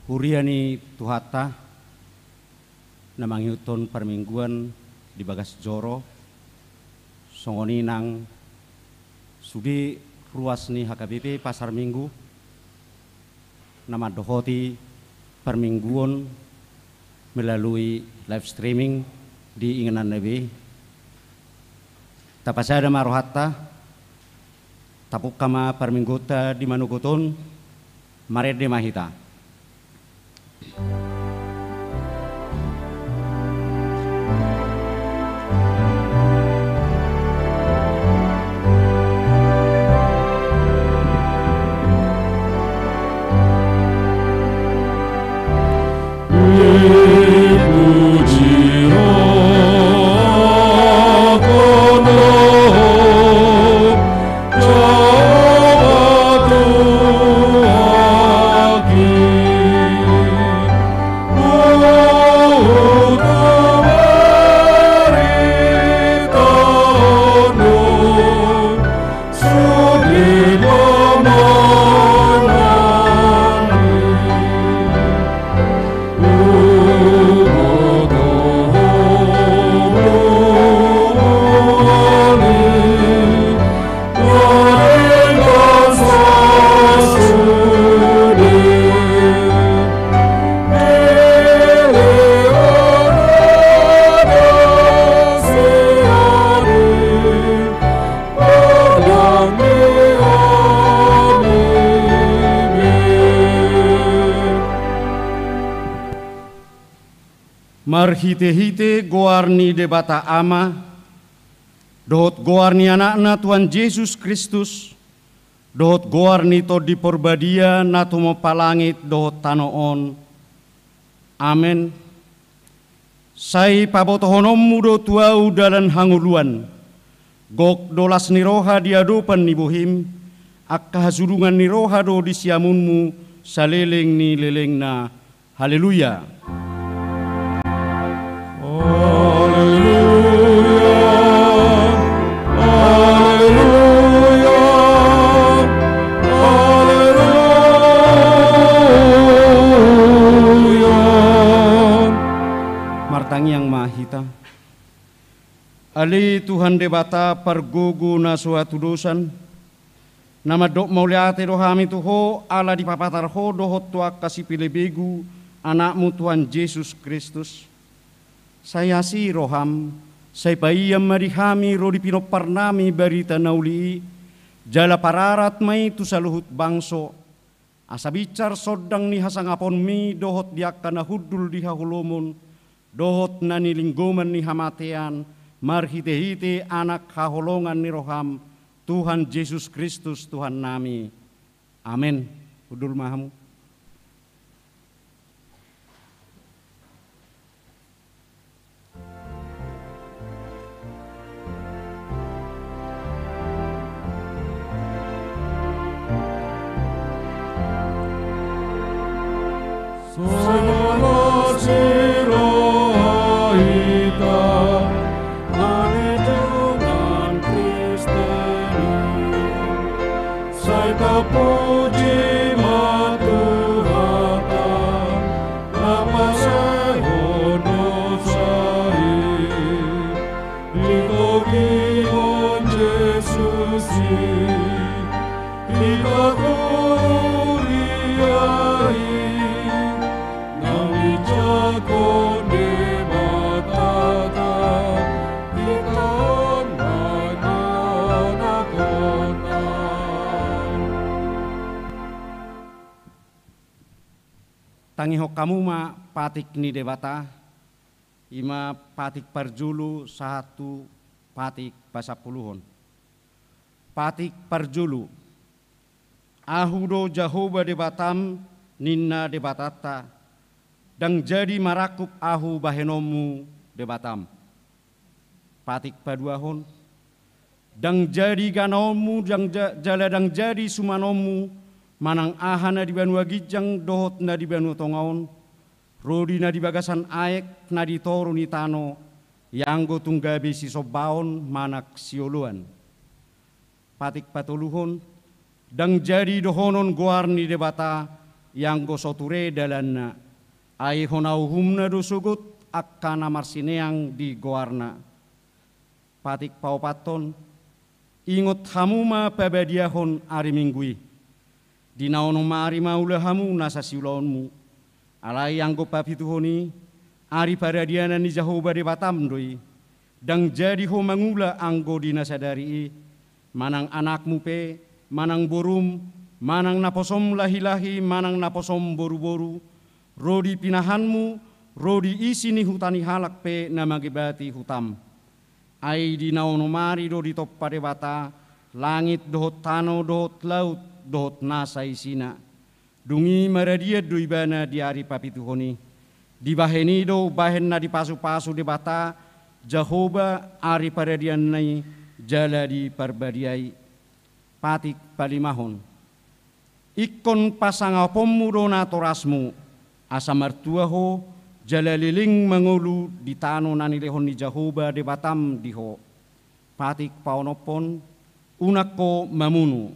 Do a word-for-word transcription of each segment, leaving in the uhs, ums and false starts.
Huria ni Tuhanta na mangihuthon parmingguan di bagas joro, songon i nang sude ruas ni H K B P Pasar Minggu na mandohoti parmingguon melalui live streaming di inganan na be. Tapasada ma rohanta, tapungka ma parmingguonta di manogot on, marende ma hita. Marhitehite goar ni Debata Ama, dohot goar ni Anakna Tuhan Jesus Kristus, dohot goar ni Tondi Porbadia na tumompa langit dohot tano on. Amen. Sai pabotohononmu do tu ahu dalan hangoluan. Gok do las ni roha di adopan ni bohim, angka hasurungan ni roha do di siamunmu saleleng ni lelengna. Haleluya. Haleluya. Haleluya. Haleluya. Martangiang ma hita. Ale Tuhan Debata pargogo na so hatudosan, na mandok mauliate do hami tu Ho ala dipapatar Ho dohot tu angka sipelebegu Anakmu Tuhan Jesus Kristus. Sai asi roham, sai paian ma di hami ro di pinomparnami barita na uli i, jala pararat ma i tu saluhut bangso, asa binsar sondang ni hasangaponmi dohot di angka na hundul di haholomon, dohot na nilinggoman ni hamatean, marhitehite Anak haholongan ni roham, Tuhan Jesus Kristus Tuhannami. Amen. Hundul ma hamu. Sai mauliate roha hita, andigan Kristen i. Sai tapuji ma Tuhanta, na pasehon dosa i. Ditogihon Jesus i, hita huria i, na diinsakhon Debata, hita on ma nianakonna. Tangihon hamu ma patik ni Debata, i ma patik parjolo sahat tu patik pasampuluhon. Patik parjolo. Ahu do Jahowa Debatam, ninna Debatanta, ndang jadi marangkup ahu bahenonmu Debatam. Patik paduahon. Ndang jadi ganaonmu, ndang ja-, jala ndang jadi sumanonmu, manang aha na di banua ginjang dohot na di banua tonga on, ro di na di bagasan aek na di toru ni tano, ianggo tung gabe sisombaon manang sioloan. Patik patoluhon. Ndang jadi dohonon goar ni Debata, ianggo so ture dalanna, ai hona uhumna do sogot angka na marsineang di goarna. Patik paopathon, ingot hamu ma pabadiahon ari Minggu i. Di na onom ari ma ula hamu nasa siulaonmu. Alai anggo papituhon i, ari paradianan ni Jahowa Debatam do i. Ndang jadi ho mangula anggo di na sadari i, manang anakmu pe, manang borum, manang naposom lahilahi, manang naposom boruboru, ro di pinahanmu, ro di isi ni huta ni halak pe na mangebati hutam. Ai di na onom ari do ditompa Debata langit dohot tano dohot laut dohot nasa isina. Dung i maradian do ibana di ari papituhon i. Dibahen i do bahen na dipasupasu Debata, Jahowa, ari paradianna i jala di parbadia i. Patik palimahon. Ingkon pasangaponmu do natorasmu, asa martua ho, jala leleng mangolu di tano na nilehon ni Jahowa Debatam di ho. Patik paonomhon, unang ho mamunu.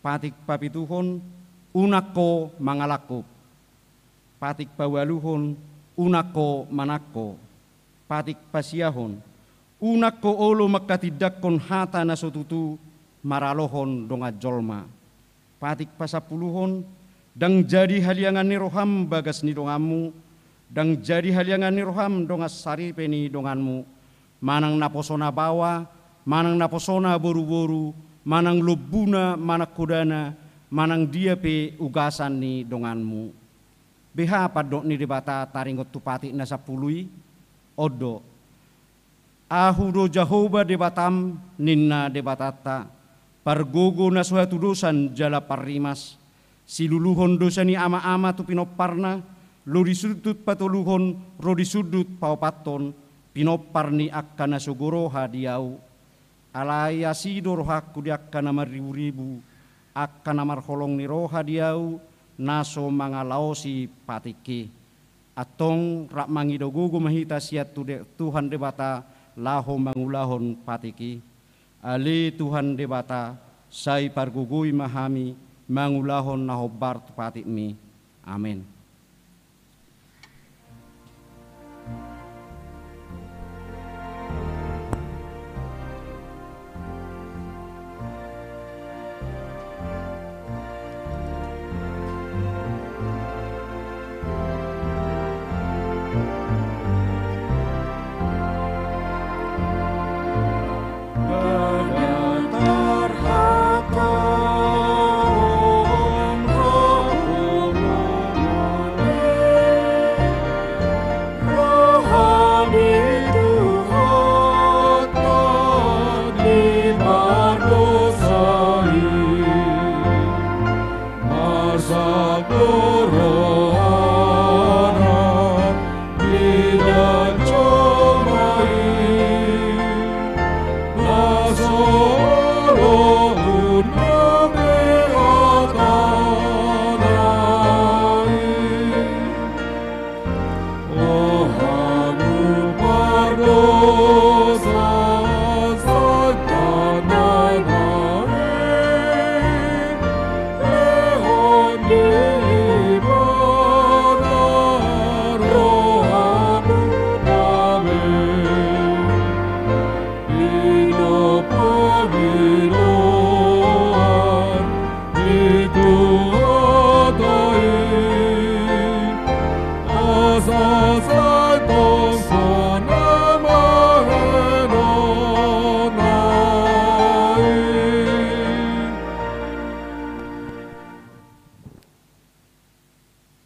Patik papituhon, unang ho mangalangkup. Patik paualuhon, unang ho manangko. Patik pasiahon, unang ho olo mangkatindangkon hata na so tutu maralohon dongan jolma. Patik pasampuluhon, ndang jadi haliangan ni roham bagas ni donganmu, ndang jadi haliangan ni roham dongan saripe ni donganmu, manang naposona baoa, manang naposona boruboru, manang lombuna, manang hodana, manang dia pe ugasan ni donganmu. Beha pandok ni Debata taringot tu patik na sampulu i? On do. Ahu do Jahowa Debatam, ninna Debatanta, pargogo na so hatudosan jala parrimas, siluluhon dosa ni amaama tu pinomparna, ro di sundut patoluhon, ro di sundut paopathon, pinompar ni angka na so goroha di ahu. Alai asi do rohangku di angka na marriburibu, angka na marholong ni roha di ahu, na so mangalaosi patik i. Antong rap mangido gogo ma hita sian tu De-, Tuhan Debata laho mangulahon patik i. Ale Tuhan Debata, sai pargogoi ma hami mangulahon na hombar tu patikmi. Amen.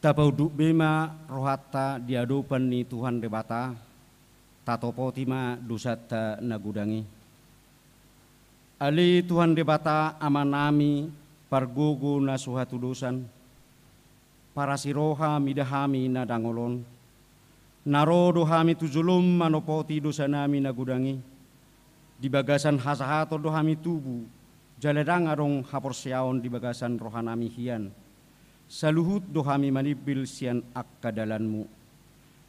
Tapaunduk be ma rohanta di adopan ni Tuhan Debata, tatopoti ma dosanta na godang i. Ale Tuhan Debata Amanami, pargogo na so hatudosan, parasi roha mida hami na dangol on. Na ro do hami tu jolom manopoti dosanami na godang i. Di bagasan hasahaton do hami tubu, jala ndang adong haporseaon di bagasan rohanami hian. Saluhut do hami manimbil sian angka dalanmu.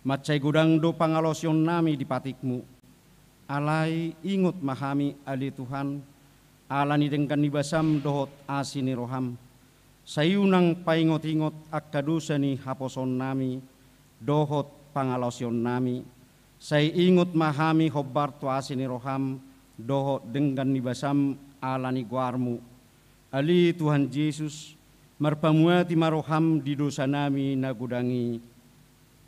Mansai godang do pangalaosionnami di patikmu. Alai ingot ma hami, ale Tuhan, ala ni denggan ni basam dohot asi ni roham. Sai unang paingot-ingot angka dosa ni haposoonnami dohot pangalaosionnami, sai ingot ma hami hombar tu asi ni roham dohot denggan ni basam ala ni goarmu. Ale Tuhan Jesus, marpamuati ma roham di dosanami na godang i.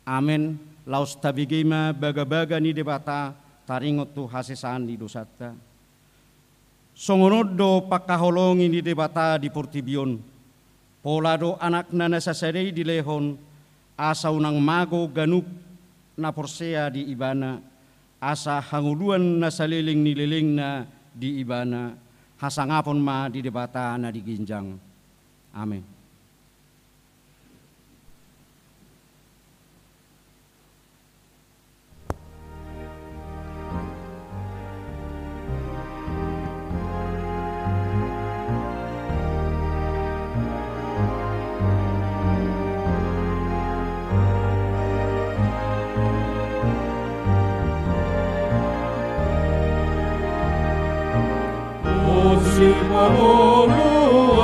Amen. Laos tabege ma bagabaga ni Debata taringot tu hasesaan ni dosanta. Songon on do pangkaholongi ni Debata di portibi on. Pola do Anakna na sasada i dilehon, asa unang mago ganup na porsea di Ibana, asa hangoluan na saleleng ni lelengna di Ibana. Hasangapon ma di Debata na di ginjang. Amen. Sipangoloan,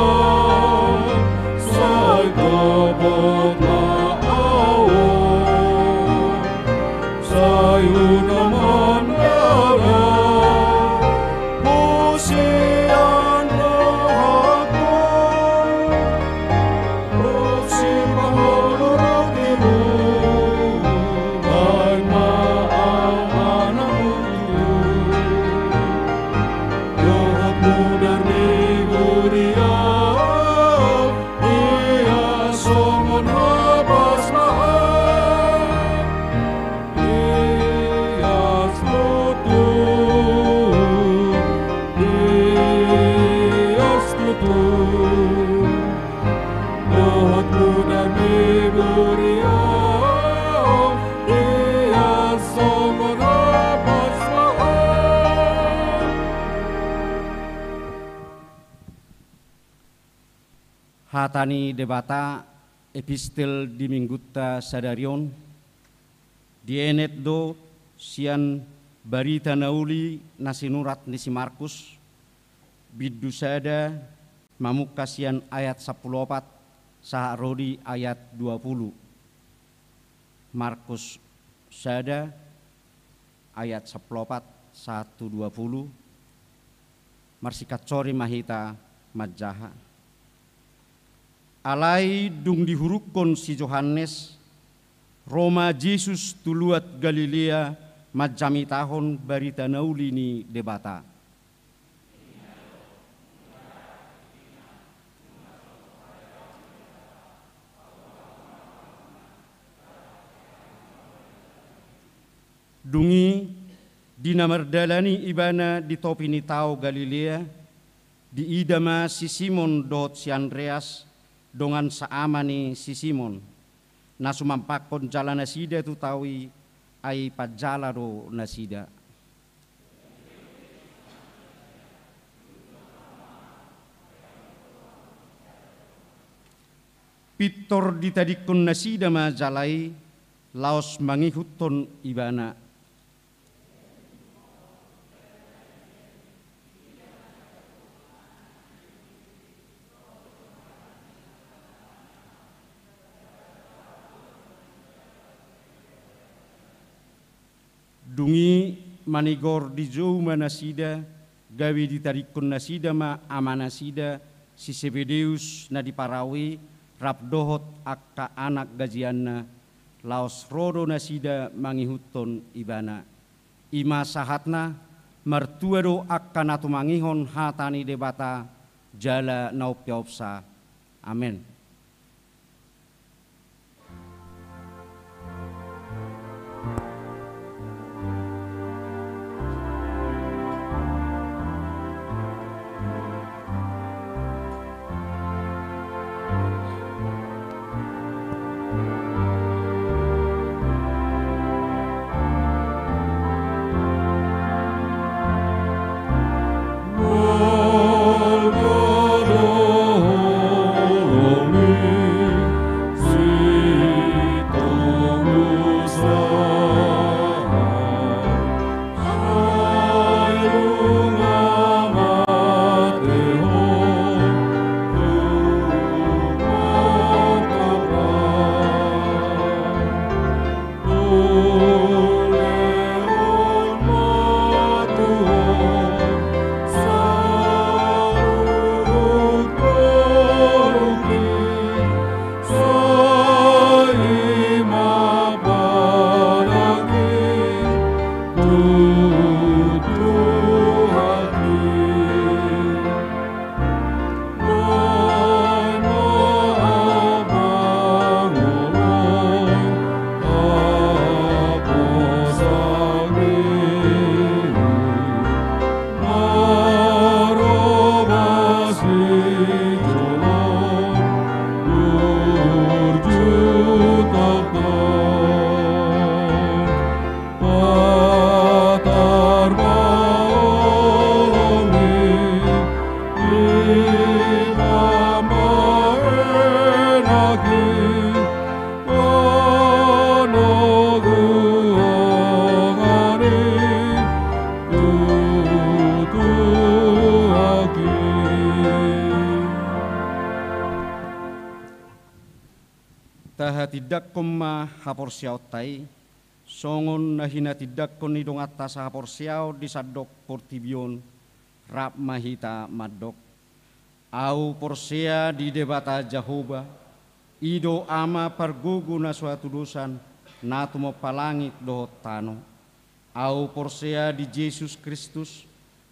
sai topot ma au, sai unang mandala, pusian rohangku. Hata ni Debata, epistel di Minggunta sadari on, dienet do sian Barita na Uli na sinurat ni si Markus, bindu sada, mamungka sian ayat sampulu opat sahat ro di ayat dua pulu. Markus sada, ayat sampulu opat sahat tu dua pulu. Marsikansoring ma hita manjaha. Alai dung dihurungkon si Johannes, ro ma Jesus tu luat Galilea manjamitahon Barita na Uli ni Debata. Dung i, di na mardalan i Ibana di topi ni tao Galilea, diida ma si Simon dohot si Andreas, dongan saama ni si Simon, na sumampakkon jala nasida tu tao i, ai panjala do nasida. Pintor ditadingkon nasida ma jala i laos mangihuthon Ibana. Dung i manigor dijou ma nasida, gabe ditadingkon nasida ma amanasida si Sebedeus na di parau i, rap dohot angka anak gajianna, laos ro do nasida mangihuthon Ibana. I ma sahatna. Martua do angka na tumangihon hata ni Debata jala na umpeopsa. Amen. Tindanghon ma haporseaonta i, songon na hinatindangkon ni donganta sahaporseaon di sandok portibi on, rap ma hita mandok: Ahu porsea di Debata Jahowa, i do Ama pargogo na so hatudosan, na tumompa langit dohot tano. Ahu porsea di Jesus Kristus,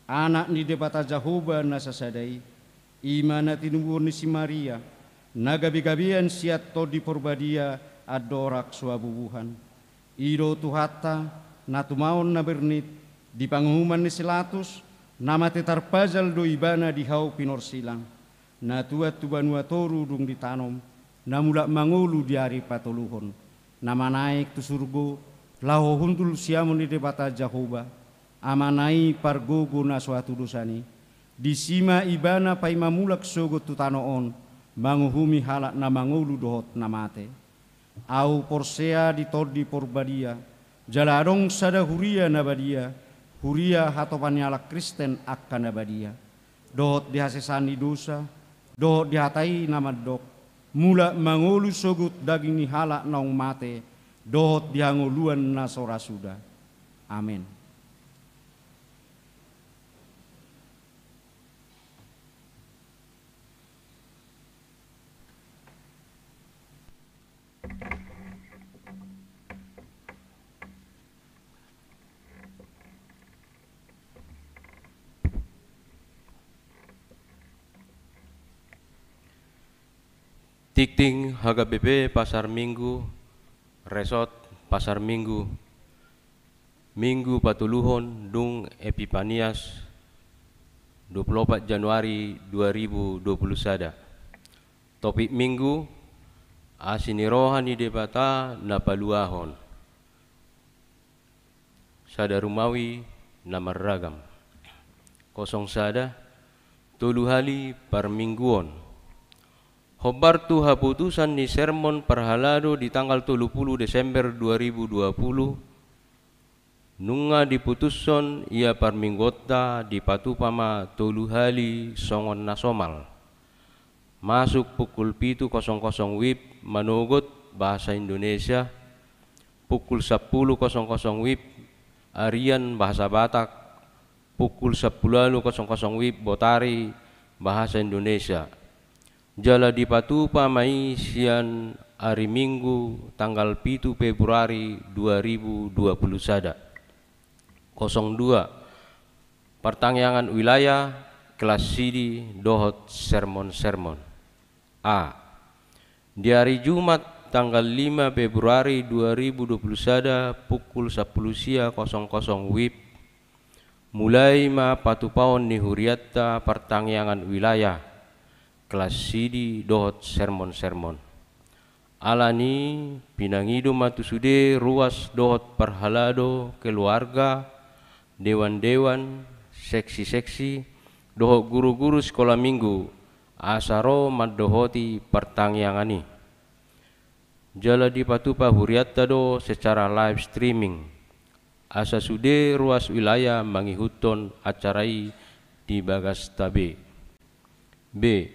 Anak ni Debata Jahowa na sasada i, i ma na tinubuhon ni si Maria, na gabegabean sian Tondi Porbadia andorang so habubuhan. I do Tuhanta, na tumaon na bernit, di panguhuman ni si Latus, na mate tarpajal do Ibana di hau pinorsilang, na tuat tu banua toru dung ditanom, na mulak mangolu di ari patoluhon, na manaek tu surgo, laho hundul siamun ni Debata Jahowa, Amana i pargogo na so hatudosan i. Disi ma Ibana paima mulak sogot tu tano on, manguhumi halak na mangolu dohot na mate. Ahu porsea di Tondi Porbadia, jala adong sada huria na badia, huria hatopan ni halak Kristen angka na badia, dohot di hasesaan ni dosa, dohot di hata i na mandok: Mulak mangolu sogot daging ni halak naung mate, dohot di hangoluan na so ra suda. Amen. Tingting H K B P Pasar Minggu, resort Pasar Minggu, Minggu patoluhon dung Epipanias, dua puluh opat Januari dua ribu dua puluh sada. Topik Minggu: Asi ni roha ni Debata na paluahon. Sada rumawi na marragam. Kosong sada, tolu hali parmingguon. Hombar tu haputusan ni sermon parhalado di tanggal tolu pulu Desember dua ribu dua pulu, nunga diputushon ia parmingguonta dipatupa ma tolu hali songon na somal. Masuk pukul pitu kosong kosong wib manogot bahasa Indonesia, pukul sampulu kosong kosong wib arian bahasa Batak, pukul sampulu ualu kosong kosong wib botari bahasa Indonesia. Jala dipatupa ma i sian ari Minggu tanggal pitu Februari dua ribu dua pulu sada. Kosong dua, partangiangan wilayah, kelas sidi dohot sermon-sermon. A. Di ari Jumat tanggal lima Februari dua ribu dua pulu sada pukul sampulu sia kosong kosong wib, mulai ma patupaon ni hurianta partangiangan wilayah, kelas sidi dohot sermon-sermon. Alani pinangido ma tu sude ruas dohot parhalado, keluarga, dewan-dewan, seksi-seksi, dohot guru-guru sikola Minggu, asa ro mandohoti partangiangan i. Jala dipatupa hurianta do secara live streaming, asa sude ruas wilayah mangihuthon acara i di bagasta be. B.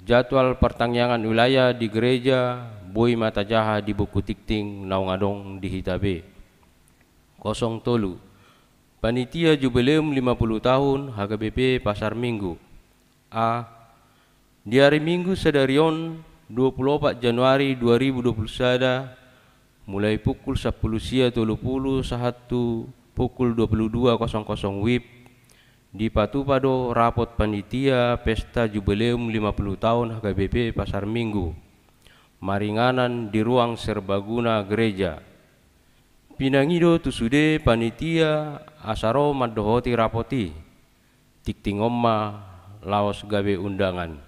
Jadwal partangiangan wilayah di gereja boi ma tajaha di buku tingting naung adong di hita be. Kosong tolu, panitia jubileum lima pulu tahun H K B P Pasar Minggu. A. Di ari Minggu sadari on, dua pulu opat Januari dua ribu dua pulu sada, mulai pukul sampulu sia tolu pulu sahat tu pukul dua pulu dua kosong kosong wib, dipatupa do rapot panitia pesta jubileum lima pulu tahun H K B P Pasar Minggu, maringanan di ruang serbaguna gereja. Pinangido tu sude panitia asa ro mandohoti rapot i. Tingting on ma laos gabe undangan.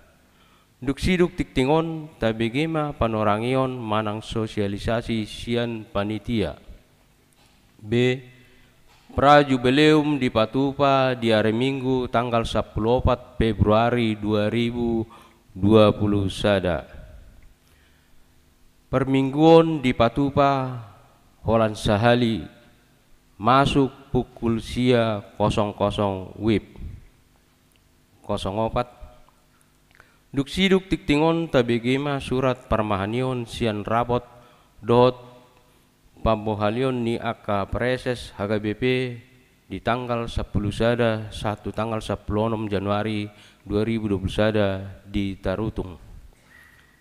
Dung sidung tingting on, tabege ma panorangion manang sosialisasi sian panitia. B. Pra jubileum dipatupa di ari Minggu tanggal sampulu opat Februari dua ribu dua pulu sada. Parmingguon dipatupa holan sahali, masuk pukul sia kosong kosong wib. Kosong opat. Dung sidung tingting on tabege ma surat parmahanion sian rapot dohot pambohalion ni angka praeses H K B P di tanggal sampulu sada sahat tu tanggal sampulu onom Januari dua ribu dua pulu sada di Tarutung.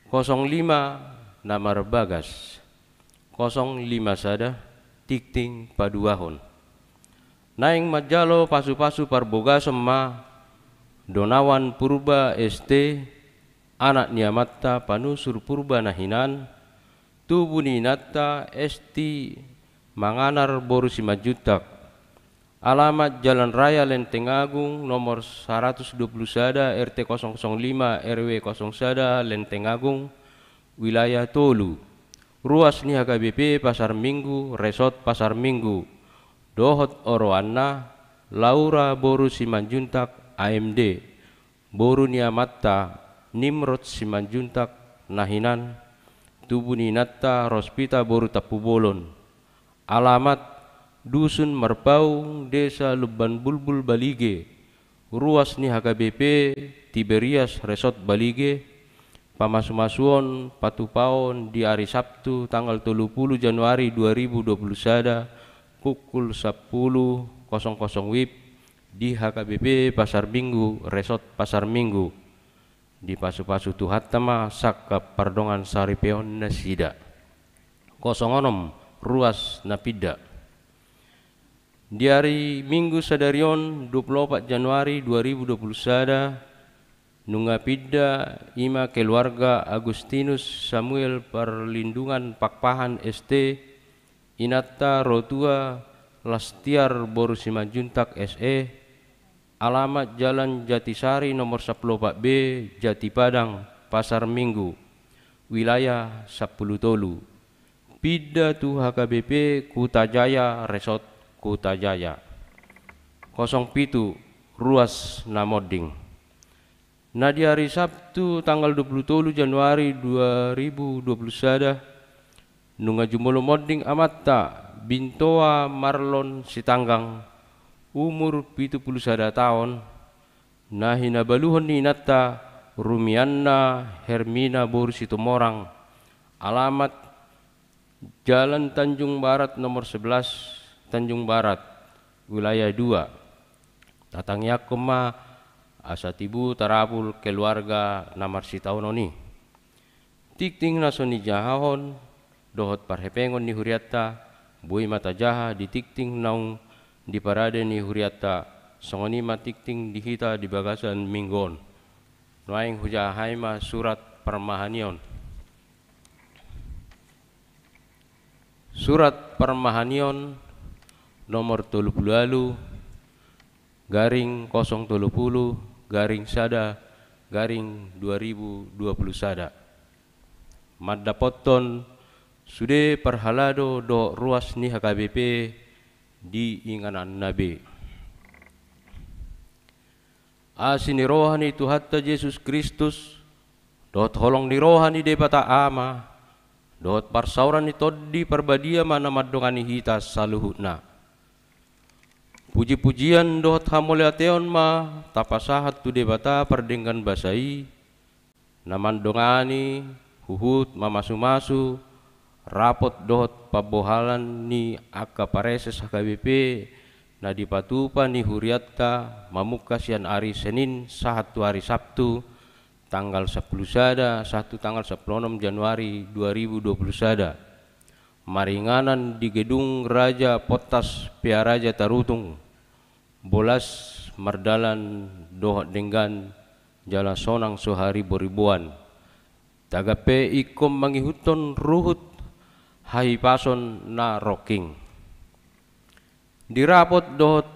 Kosong lima na marbagas. Kosong lima sada, tingting paduahon. Naeng manjalo pasupasu parbogason ma Donawan Purba S T, anak ni amanta Panusur Purba na hinan, tubu ni inanta Esti Manganar boru Simanjuntak. Alamat Jalan Raya Lenteng Agung, nomor saratus dua pulu sada, R T kosong kosong lima, R W kosong sada, Lenteng Agung, wilayah tolu. Ruas ni H K B P Pasar Minggu, Resort Pasar Minggu. Dohot oroanna, Laura boru Simanjuntak, A M D. Boru ni amanta, Nimrod Simanjuntak, na hinan, tubu ni inanta, Rospita boru Tampubolon. Alamat, Dusun Marpaung, Desa Lumban Bulbul, Balige. Ruas ni H K B P, Tiberias Resort Balige. Pamasumasuon, patupaon di ari Sabtu tanggal tolu pulu Januari dua ribu dua pulu sada, pukul sampulu kosong kosong W I B, di H K B P Pasar Minggu, Resort Pasar Minggu. Dipasupasu Tuhanta ma sangkap pardongansaripeon nasida. Kosong onom, ruas na pinda. Di ari Minggu sadari on, dua pulu opat Januari dua ribu dua pulu sada, nunga pinda i ma keluarga Agustinus Samuel Parlindungan Pakpahan S T, inanta Rotua Lastiar boru Simanjuntak S E, alamat Jalan Jatisari nomor sampulu opat B, Jatipadang, Pasar Minggu, wilayah sampulu tolu. Pinda tu H K B P Kutajaya, Resort Kutajaya. Kosong pitu, ruas na monding. Na di ari Sabtu tanggal dua pulu tolu Januari dua ribu dua pulu sada, nunga jumolo monding amanta, Bintoa Marlon Sitanggang, umur pitu pulu sada taon, na hinabaluhon ni inanta Rumianna Hermina boru Situmorang, alamat Jalan Tanjung Barat nomor sebelas, Tanjung Barat, wilayah dua. Tatangiangkon ma asa tibu tarapul keluarga na marsitaonon i. Tingting na so nijahahon dohot parhepengon ni hurianta, boi ma tajaha di tingting naung diparade ni hurianta, songon i ma tingting di hita di bagasan minggu on. Nuaeng hujaha hami ma surat parmahanion. Surat parmahanion nomor tolu pulu ualu garing kosong tolu pulu garing sada garing dua ribu dua pulu sada. Mandapothon sude parhalado dohot ruas ni H K B P di ingananna be. Asi ni roha ni Tuhanta Jesus Kristus, dohot holong ni roha ni Debata Ama, dohot parsaoran ni Tondi Parbadia ma na mandongani hita saluhutna. Puji-pujian dohot hamauliateon ma tapasahat tu Debata pardenggan basa i, na mandongani huhut mamasumasu rapot dohot pambohalan ni angka pareses H K B P na dipatupa ni hurianta mamungka sian ari Senin sahat tu ari Sabtu, tanggal sampulu sada sahat tu tanggal sampulu onom Januari dua ribu dua pulu sada. Maringanan di Gedung Raja Pontas Pearaja Tarutung, bolas mardalan dohot denggan jala sonang so hariboriboan. Tagan pe ingkon mangihuthon ruhut hahipason na rongking. Di rapot dohot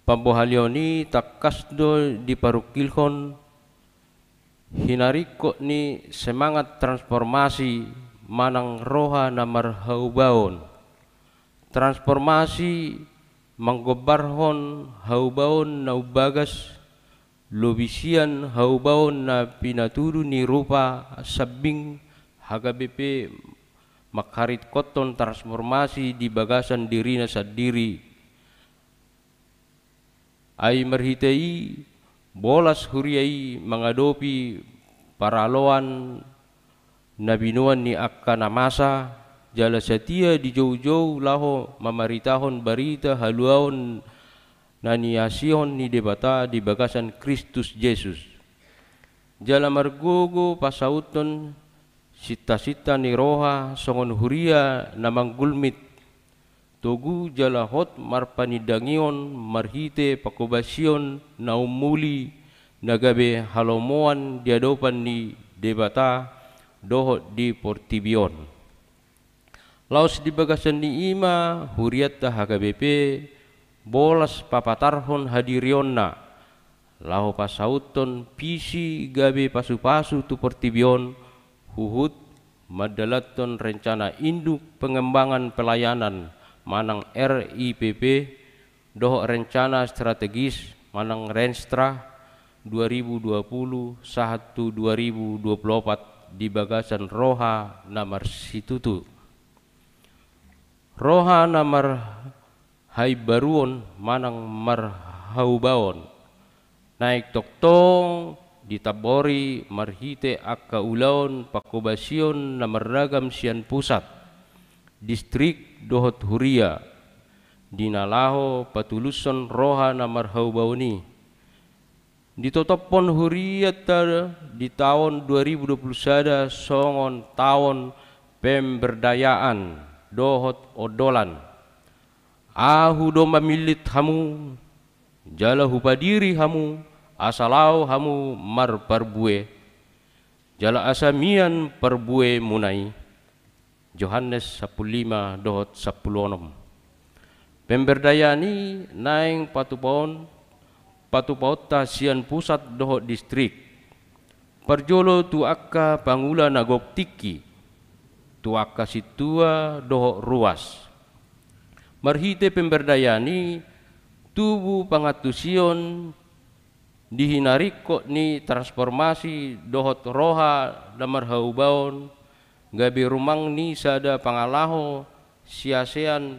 pambohalion i tangkas do diparungkilhon hinaringkot ni semangat transformasi manang roha na marhaubaon. Transformasi manggombarhon haubaon na umbagas, lobi sian haubaon na pinatudu ni rupa sambing H K B P mangharingkothon transformasi di bagasan dirina sandiri. Ai marhite i, bolas huria i mangadopi paraloan na binoan ni angka na masa, jala satia di joujou laho mamaritahon barita haluaon na niasihon ni Debata di bagasan Kristus Jesus. Jala margogo pasauthon sintasinta ni roha songon huria na manggulmit, togu jala hot marpanindangion marhite panghobasion na ummuli na gabe halomoan di adopan ni Debata dohot di portibi on. Laos di bagasan ni i ma hurianta H K B P bolas papatarhon hadirionna, laho pasauthon visi gabe pasupasu tu portibi on, huhut mandalanhon rencana induk pengembangan pelayanan manang R I P P, dohot rencana strategis manang Renstra dua ribu dua puluh sahat tu dua ribu dua puluh opat di bagasan roha na marsitutu. Roha na marhaimbaruon manang marhaubaon, naeng tongtong ditambori marhite angka ulaon panghobasion na marragam sian pusat, distrik dohot huria, di na laho patulushon roha na marhaubaon i. Ditotophon hurianta di taon dua ribu dua puluh sada songon taon pemberdayaan dohot ondolan. Ahu do mamillit hamu, jala hupadiri hamu, asa laho hamu marparbue, jala asa mian parbuemuna i. Johannes sampulu lima dohot sampulu onom. Pemberdayaan i naeng patupaon, patupaonta sian pusat dohot distrik. Parjolo tu angka pangula na gok tingki, tu angka sintua dohot ruas. Marhite pemberdayaan i tubu pangantusion di hinaringkot ni transformasi dohot roha na marhaubaon, gabe rumang ni sada pangalaho siasean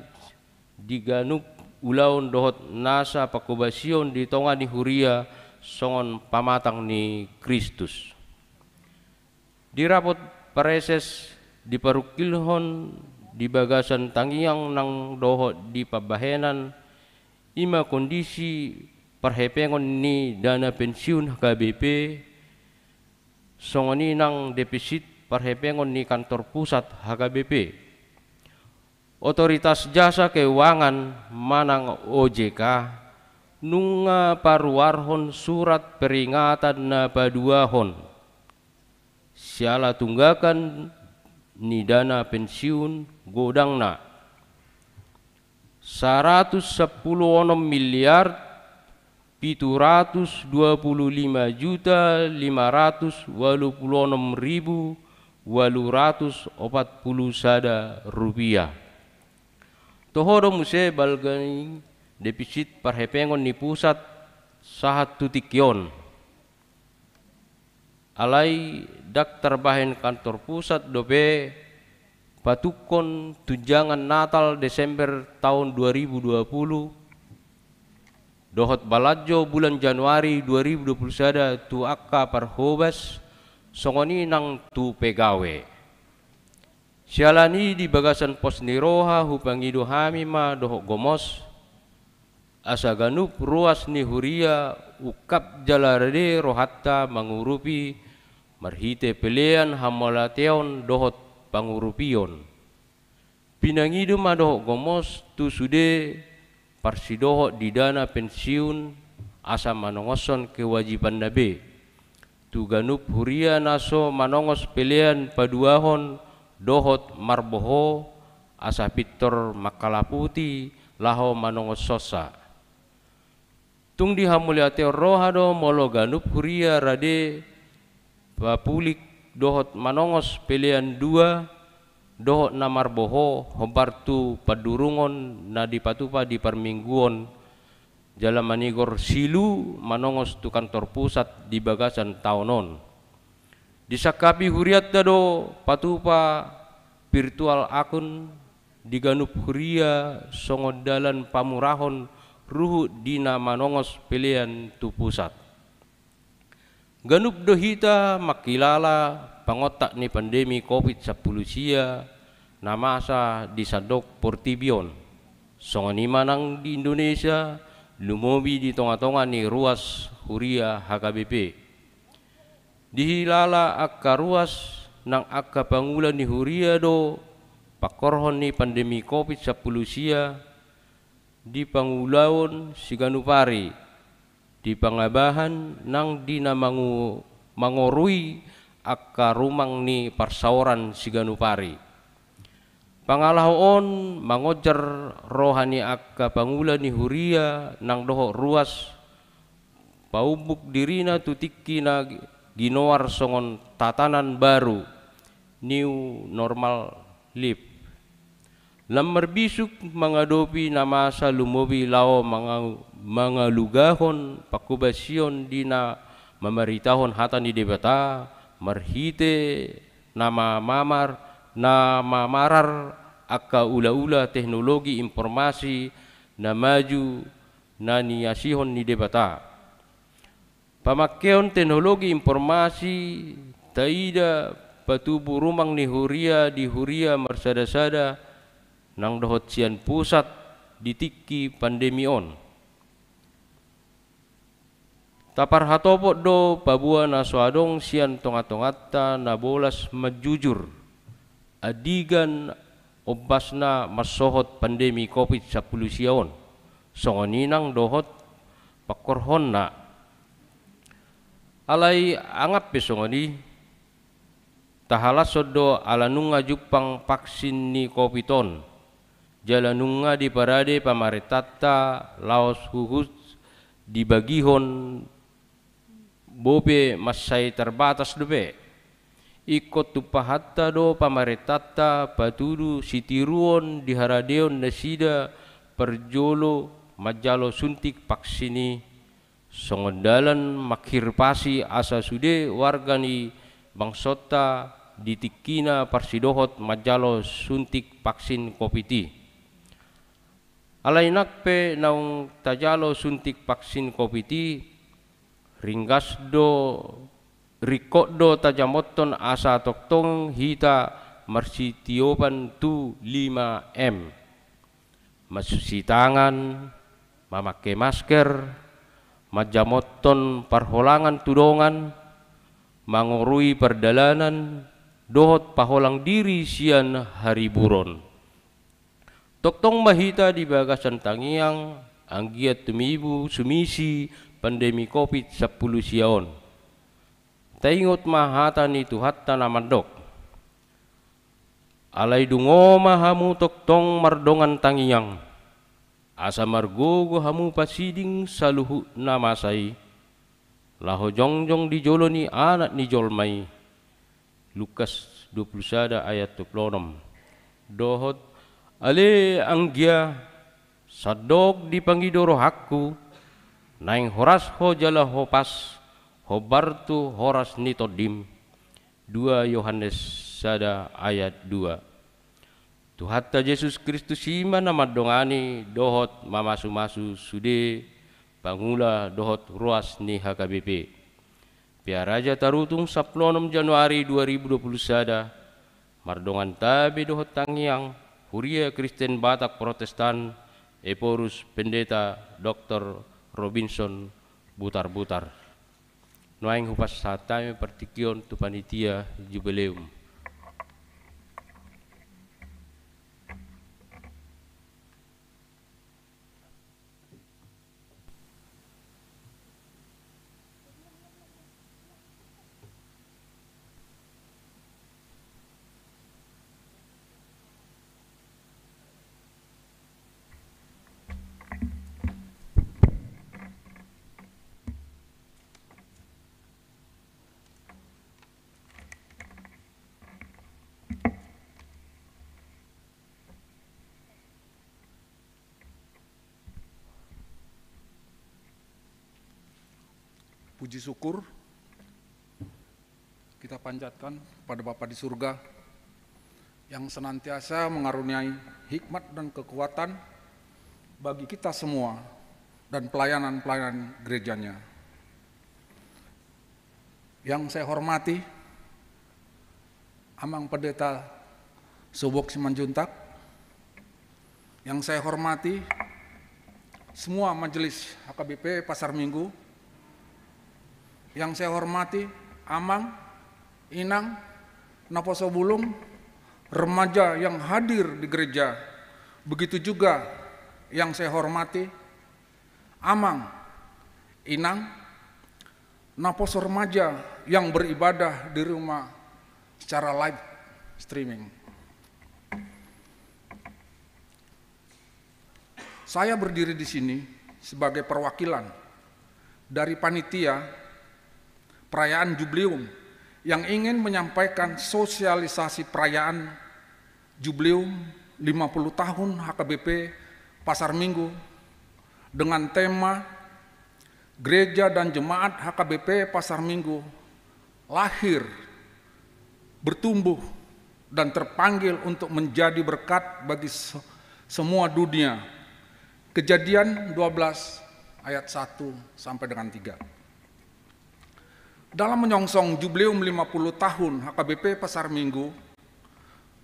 di ganup ulaon dohot nasa panghobasion di tonga ni huria songon pamatang ni Kristus. Di rapot pareses diparungkilhon di bagasan tangiang nang dohot di pambahenan, i ma kondisi parhepengon ni dana pensiun H K B P, songon i nang depisit parhepengon ni kantor pusat H K B P. Otoritas Jasa Keuangan manang O J K nunga paruarhon surat peringatan na paduahon siala tunggakan ni dana pensiun godangna saratus sampulu onom miliar pitu ratus dua pulu lima juta lima ratus ualu pulu onom ribu ualu ratus opat pulu sada rupiah. Toho do muse balga ni depisit parhepengon ni pusat sahat tu tingki on. Alai ndang tarbahen kantor pusat dope patungkon tunjangan Natal Desember taon dua ribu dua puluh dohot balanjo bulan Januari dua ribu dua puluh sada tu angka parhobas, songon i nang tu pegawe. Siala ni i di bagasan pos ni roha hupangido hami ma dohot gomos, asa ganup ruas ni huria ungkap jala rade rohanta mangurupi marhite pelean hamauliateon dohot pangurupion. Pinangido ma dohot gomos tu sude parsidohot di dana pensiun asa manongoshon kewajibanna be. Tu ganup huria na so manongos pelean paduahon dohot marboho asa pintor mangkalaputi laho manongoshonsa. Tung dihamauliateon roha do molo ganup huria rade papulik dohot manongos pelean dua dohot na marboho hombar tu pandurungon na dipatupa di parmingguon jala manigor silu manongos tu kantor pusat di bagasan taon on. Disangkapi hurianta do patupa virtual akun di ganup huria songon dalan pamurahon ruhut di na manongos pelean tu pusat. Ganup do hita mangkilala pangontak ni pandemi Covid sampulu sia na masa di sandok portibi on. Songon i ma nang di Indonesia, lumobi di tonga-tonga ni ruas huria H K B P. Dihilala angka ruas nang angka pangula ni huria do pangkorhon ni pandemi Covid sampulu sia di pangulaon siganup ari, di pangabahan nang di na mangu-, mangorui angka rumang ni parsaoran siganup ari. Pangalaho on mangonjar roha ni angka pangula ni huria nang dohot ruas paumbuk dirina tu tingki na ginoar songon tatanan baru, new normal life. Lam marbisuk mangadopi na masa lumobi laho manga-, mangalugahon pangkobasion di na mamaritahon hata ni Debata, marhite na mamamar, na mamarar angka ula-ula teknologi informasi na maju na niasihon ni Debata. Pamakkeon teknologi informasi taida patubu rumang ni huria di huria marsada-sada nang dohot sian pusat di tingki pandemi on. Taparhatopot do paboa na so adong sian tonga-tonganta na bolas manjujur andigan ombasna mansohot pandemi Covid sampulu sia on, songon i nang dohot pangkorhonna. Alai angap pe songon i, tahalashon do ala nunga jumpang vaksin ni Covid on, jala nunga diparade pamarentanta laos huhut dibagihon bope mansai tarbatas dope. Ingkon tumpahanta do pamarentanta patudu sitiruon di haradeon nasida parjolo manjalo suntik vaksin i, songon dalan manghirpasi asa sude warga ni bangsonta di tingkina parsidohot manjalo suntik vaksin Covid i. Alai nang pe naung tajalo suntik vaksin Covid i, ringgas do, ringkot do tajamothon asa tongtong hita marsitiopan tu lima M. Mansusi tangan, mamangke masker, manjamothon parholangan tu dongan, mangorui pardalanan, dohot paholang diri sian hariburon. Tongtong ma hita di bagasan tangiang, anggiat tumibu sumisi pandemi Covid sampulu sia on. Taingot ma hata ni Tuhanta na mandok: Alai dungo ma hamu tongtong mardongan tangiang, asa margogo hamu pasiding saluhut na masa i, laho jongjong di jolo ni Anak ni jolma i. Lukas dua pulu sada ayat dua pulu onom. Dohot: Ale anggia, sandok dipangido rohangku, naeng horas ho jala hopas, hombar tu horas ni tondim. Dua Yohanes sada ayat dua. Tuhanta Jesus Kristus i ma na mandongani dohot mamasu-masu sude pangula dohot ruas ni H K B P. Piara Raja Tarutung, sampulu onom Januari dua ribu dua pulu sada, mardongan tabe dohot tangiang, Huria Kristen Batak Protestan, Ephorus Pendeta Doktor Robinson Butarbutar. Nuaeng hupasahat hami partingkian tu panitia jubileum. Puji syukur kita panjatkan kepada Bapa di surga yang senantiasa mengaruniai hikmat dan kekuatan bagi kita semua dan pelayanan-pelayanan gereja-Nya. Yang saya hormati Amang Pendeta Subok Simanjuntak, yang saya hormati semua majelis H K B P Pasar Minggu, yang saya hormati Amang, Inang, Naposobulung, remaja yang hadir di gereja, begitu juga yang saya hormati Amang, Inang, Naposo remaja yang beribadah di rumah secara live streaming. Saya berdiri di sini sebagai perwakilan dari panitia perayaan Jubileum yang ingin menyampaikan sosialisasi perayaan Jubileum lima puluh tahun H K B P Pasar Minggu dengan tema Gereja dan Jemaat H K B P Pasar Minggu lahir, bertumbuh, dan terpanggil untuk menjadi berkat bagi se-, semua dunia. Kejadian dua belas ayat satu sampai dengan tiga. Dalam menyongsong Jubileum lima puluh tahun H K B P Pasar Minggu,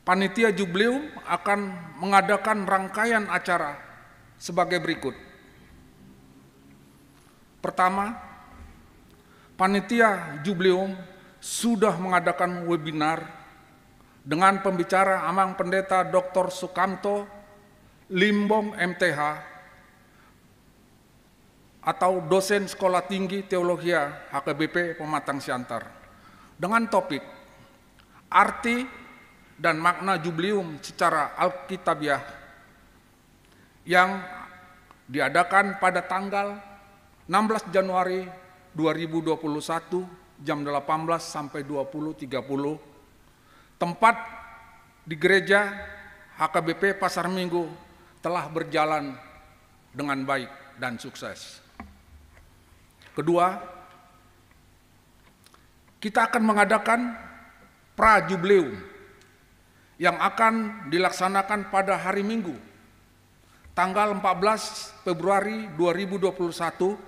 panitia Jubileum akan mengadakan rangkaian acara sebagai berikut. Pertama, panitia Jubileum sudah mengadakan webinar dengan pembicara Amang Pendeta Doktor Sukamto Limbong, M T H, atau dosen Sekolah Tinggi Teologia H K B P Pematang Siantar, dengan topik arti dan makna Jubileum secara Alkitabiah, yang diadakan pada tanggal enam belas Januari dua ribu dua puluh satu, jam delapan belas sampai dua puluh tiga puluh. Tempat di gereja H K B P Pasar Minggu telah berjalan dengan baik dan sukses. Kedua, kita akan mengadakan pra jubileum yang akan dilaksanakan pada hari Minggu, tanggal empat belas Februari dua ribu dua puluh satu,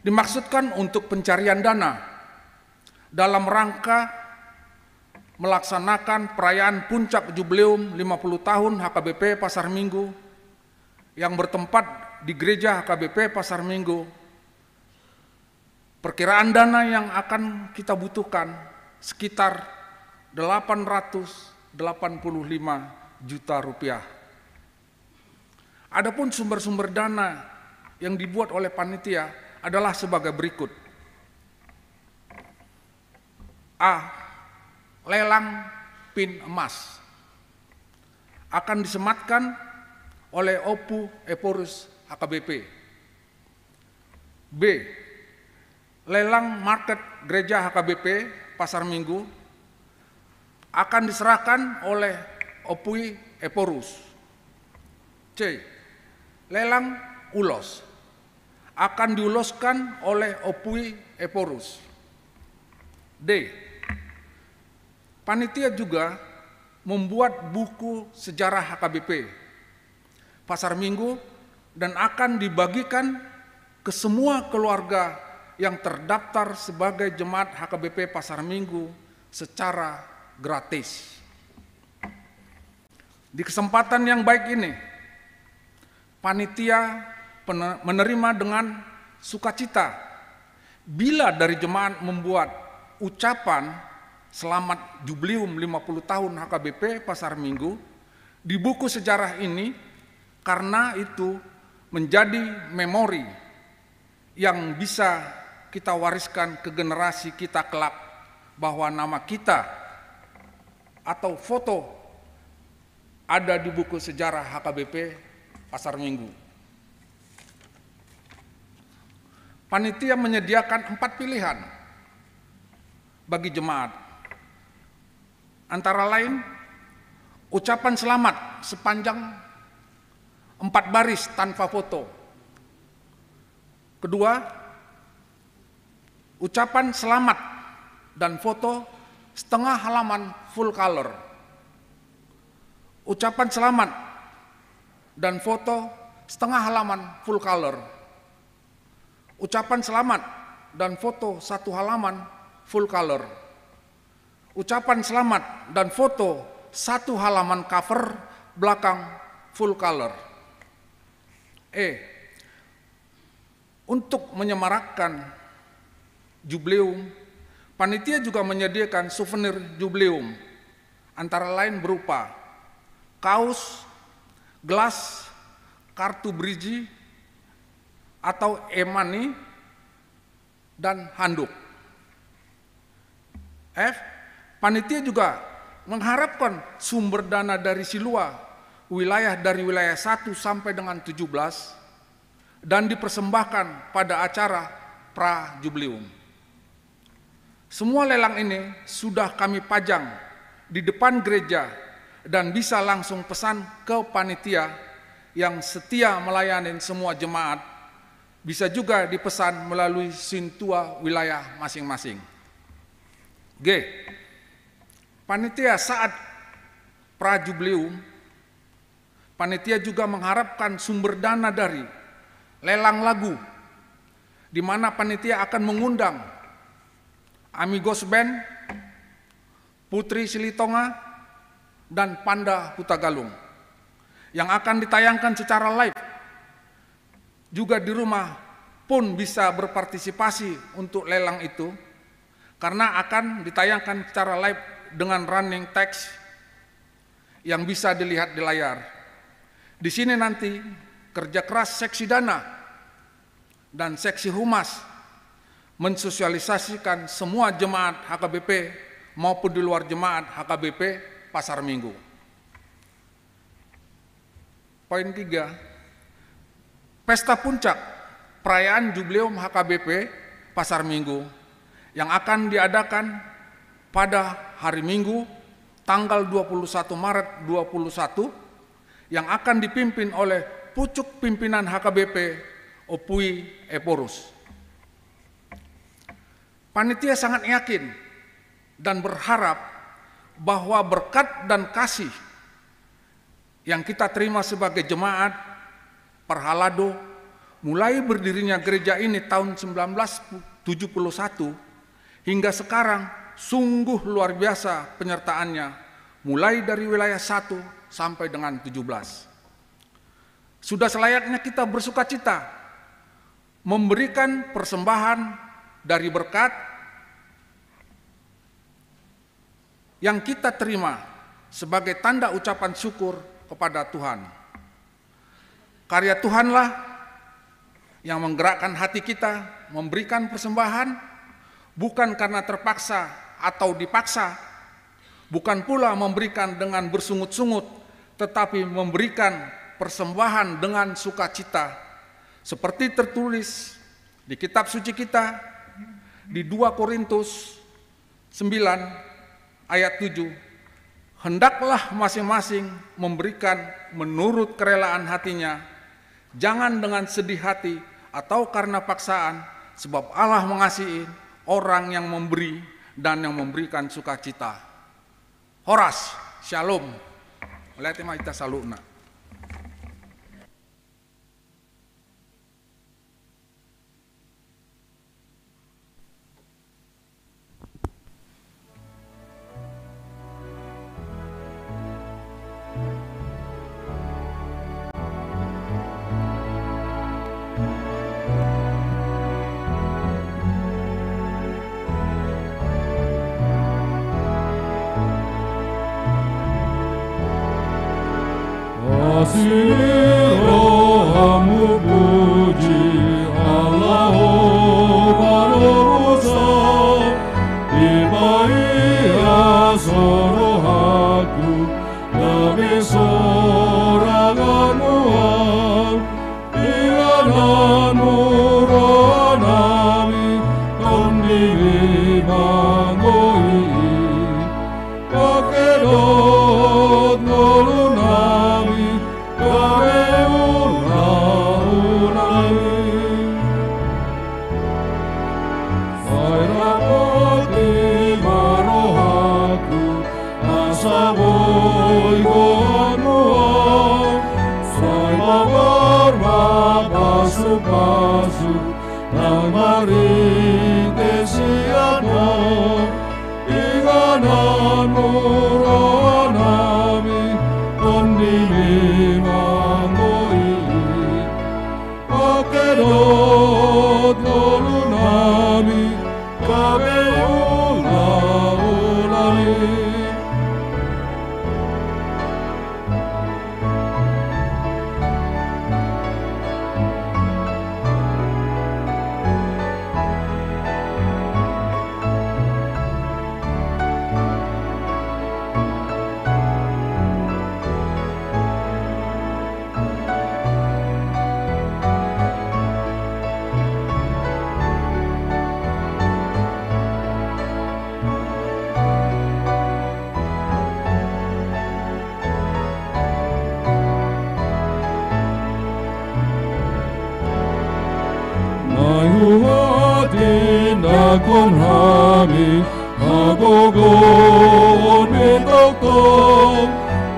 dimaksudkan untuk pencarian dana dalam rangka melaksanakan perayaan puncak Jubileum lima puluh tahun H K B P Pasar Minggu yang bertempat di gereja H K B P Pasar Minggu. Perkiraan dana yang akan kita butuhkan sekitar delapan ratus delapan puluh lima juta rupiah. Adapun sumber-sumber dana yang dibuat oleh panitia adalah sebagai berikut. A. Lelang pin emas akan disematkan oleh Ompu Ephorus H K B P. B. Lelang market gereja H K B P Pasar Minggu akan diserahkan oleh Ompui Ephorus. C. Lelang ulos akan diuloskan oleh Ompui Ephorus. D. Panitia juga membuat buku sejarah H K B P Pasar Minggu dan akan dibagikan ke semua keluarga yang terdaftar sebagai jemaat H K B P Pasar Minggu secara gratis. Di kesempatan yang baik ini, panitia pene-, menerima dengan sukacita bila dari jemaat membuat ucapan selamat Jubileum lima puluh tahun H K B P Pasar Minggu di buku sejarah ini, karena itu menjadi memori yang bisa kita wariskan ke generasi kita kelak, bahwa nama kita atau foto ada di buku sejarah H K B P Pasar Minggu. Panitia menyediakan empat pilihan bagi jemaat, antara lain ucapan selamat sepanjang empat baris tanpa foto. Kedua, ucapan selamat dan foto setengah halaman full color. Ucapan selamat dan foto setengah halaman full color. Ucapan selamat dan foto satu halaman full color. Ucapan selamat dan foto satu halaman cover belakang full color. E. Untuk menyemarakkan Jubileum, panitia juga menyediakan souvenir Jubileum, antara lain berupa kaos, gelas, kartu beriji atau e-money, dan handuk. F. Panitia juga mengharapkan sumber dana dari silua wilayah, dari wilayah satu sampai dengan tujuh belas, dan dipersembahkan pada acara Pra Jubileum. Semua lelang ini sudah kami pajang di depan gereja dan bisa langsung pesan ke panitia yang setia melayani semua jemaat. Bisa juga dipesan melalui sintua wilayah masing-masing. G. Panitia saat Pra Jubileum, panitia juga mengharapkan sumber dana dari lelang lagu, di mana panitia akan mengundang Amigos Band, Putri Silitonga, dan Panda Hutagalung, yang akan ditayangkan secara live. Juga di rumah pun bisa berpartisipasi untuk lelang itu, karena akan ditayangkan secara live dengan running text yang bisa dilihat di layar. Di sini nanti kerja keras seksi dana dan seksi humas mensosialisasikan semua jemaat H K B P maupun di luar jemaat H K B P Pasar Minggu. Poin tiga, pesta puncak perayaan Jubileum H K B P Pasar Minggu yang akan diadakan pada hari Minggu, tanggal dua puluh satu Maret dua puluh satu, yang akan dipimpin oleh pucuk pimpinan H K B P, Opui Ephorus. Panitia sangat yakin dan berharap bahwa berkat dan kasih yang kita terima sebagai jemaat, parhalado, mulai berdirinya gereja ini tahun sembilan belas tujuh puluh satu hingga sekarang, sungguh luar biasa penyertaannya, mulai dari wilayah satu sampai dengan tujuh belas. Sudah selayaknya kita bersukacita memberikan persembahan dari berkat yang kita terima sebagai tanda ucapan syukur kepada Tuhan. Karya Tuhanlah yang menggerakkan hati kita memberikan persembahan, bukan karena terpaksa atau dipaksa, bukan pula memberikan dengan bersungut-sungut, tetapi memberikan persembahan dengan sukacita, seperti tertulis di kitab suci kita, di dua Korintus sembilan ayat tujuh, "Hendaklah masing-masing memberikan menurut kerelaan hatinya, jangan dengan sedih hati atau karena paksaan, sebab Allah mengasihi orang yang memberi dan yang memberikan sukacita." Horas, syalom. Mauliate ma hita saluhutna. Asi ni rohamu puji Allah, o pardomusa, dipaias rohaku gabe sorangan mual. Inganan murah nami, Tondi ni banggo i, pangke dohot ngolu nami, gabe ulaula i. Sai rap ma rohaku, asa boi goarmu, sai mabar ma pasupasu, nang marhite sian ho. Pakedot ngolunami, gabe ulaulami. Nai huhatindangkon hami, hagogoonmi tongtong,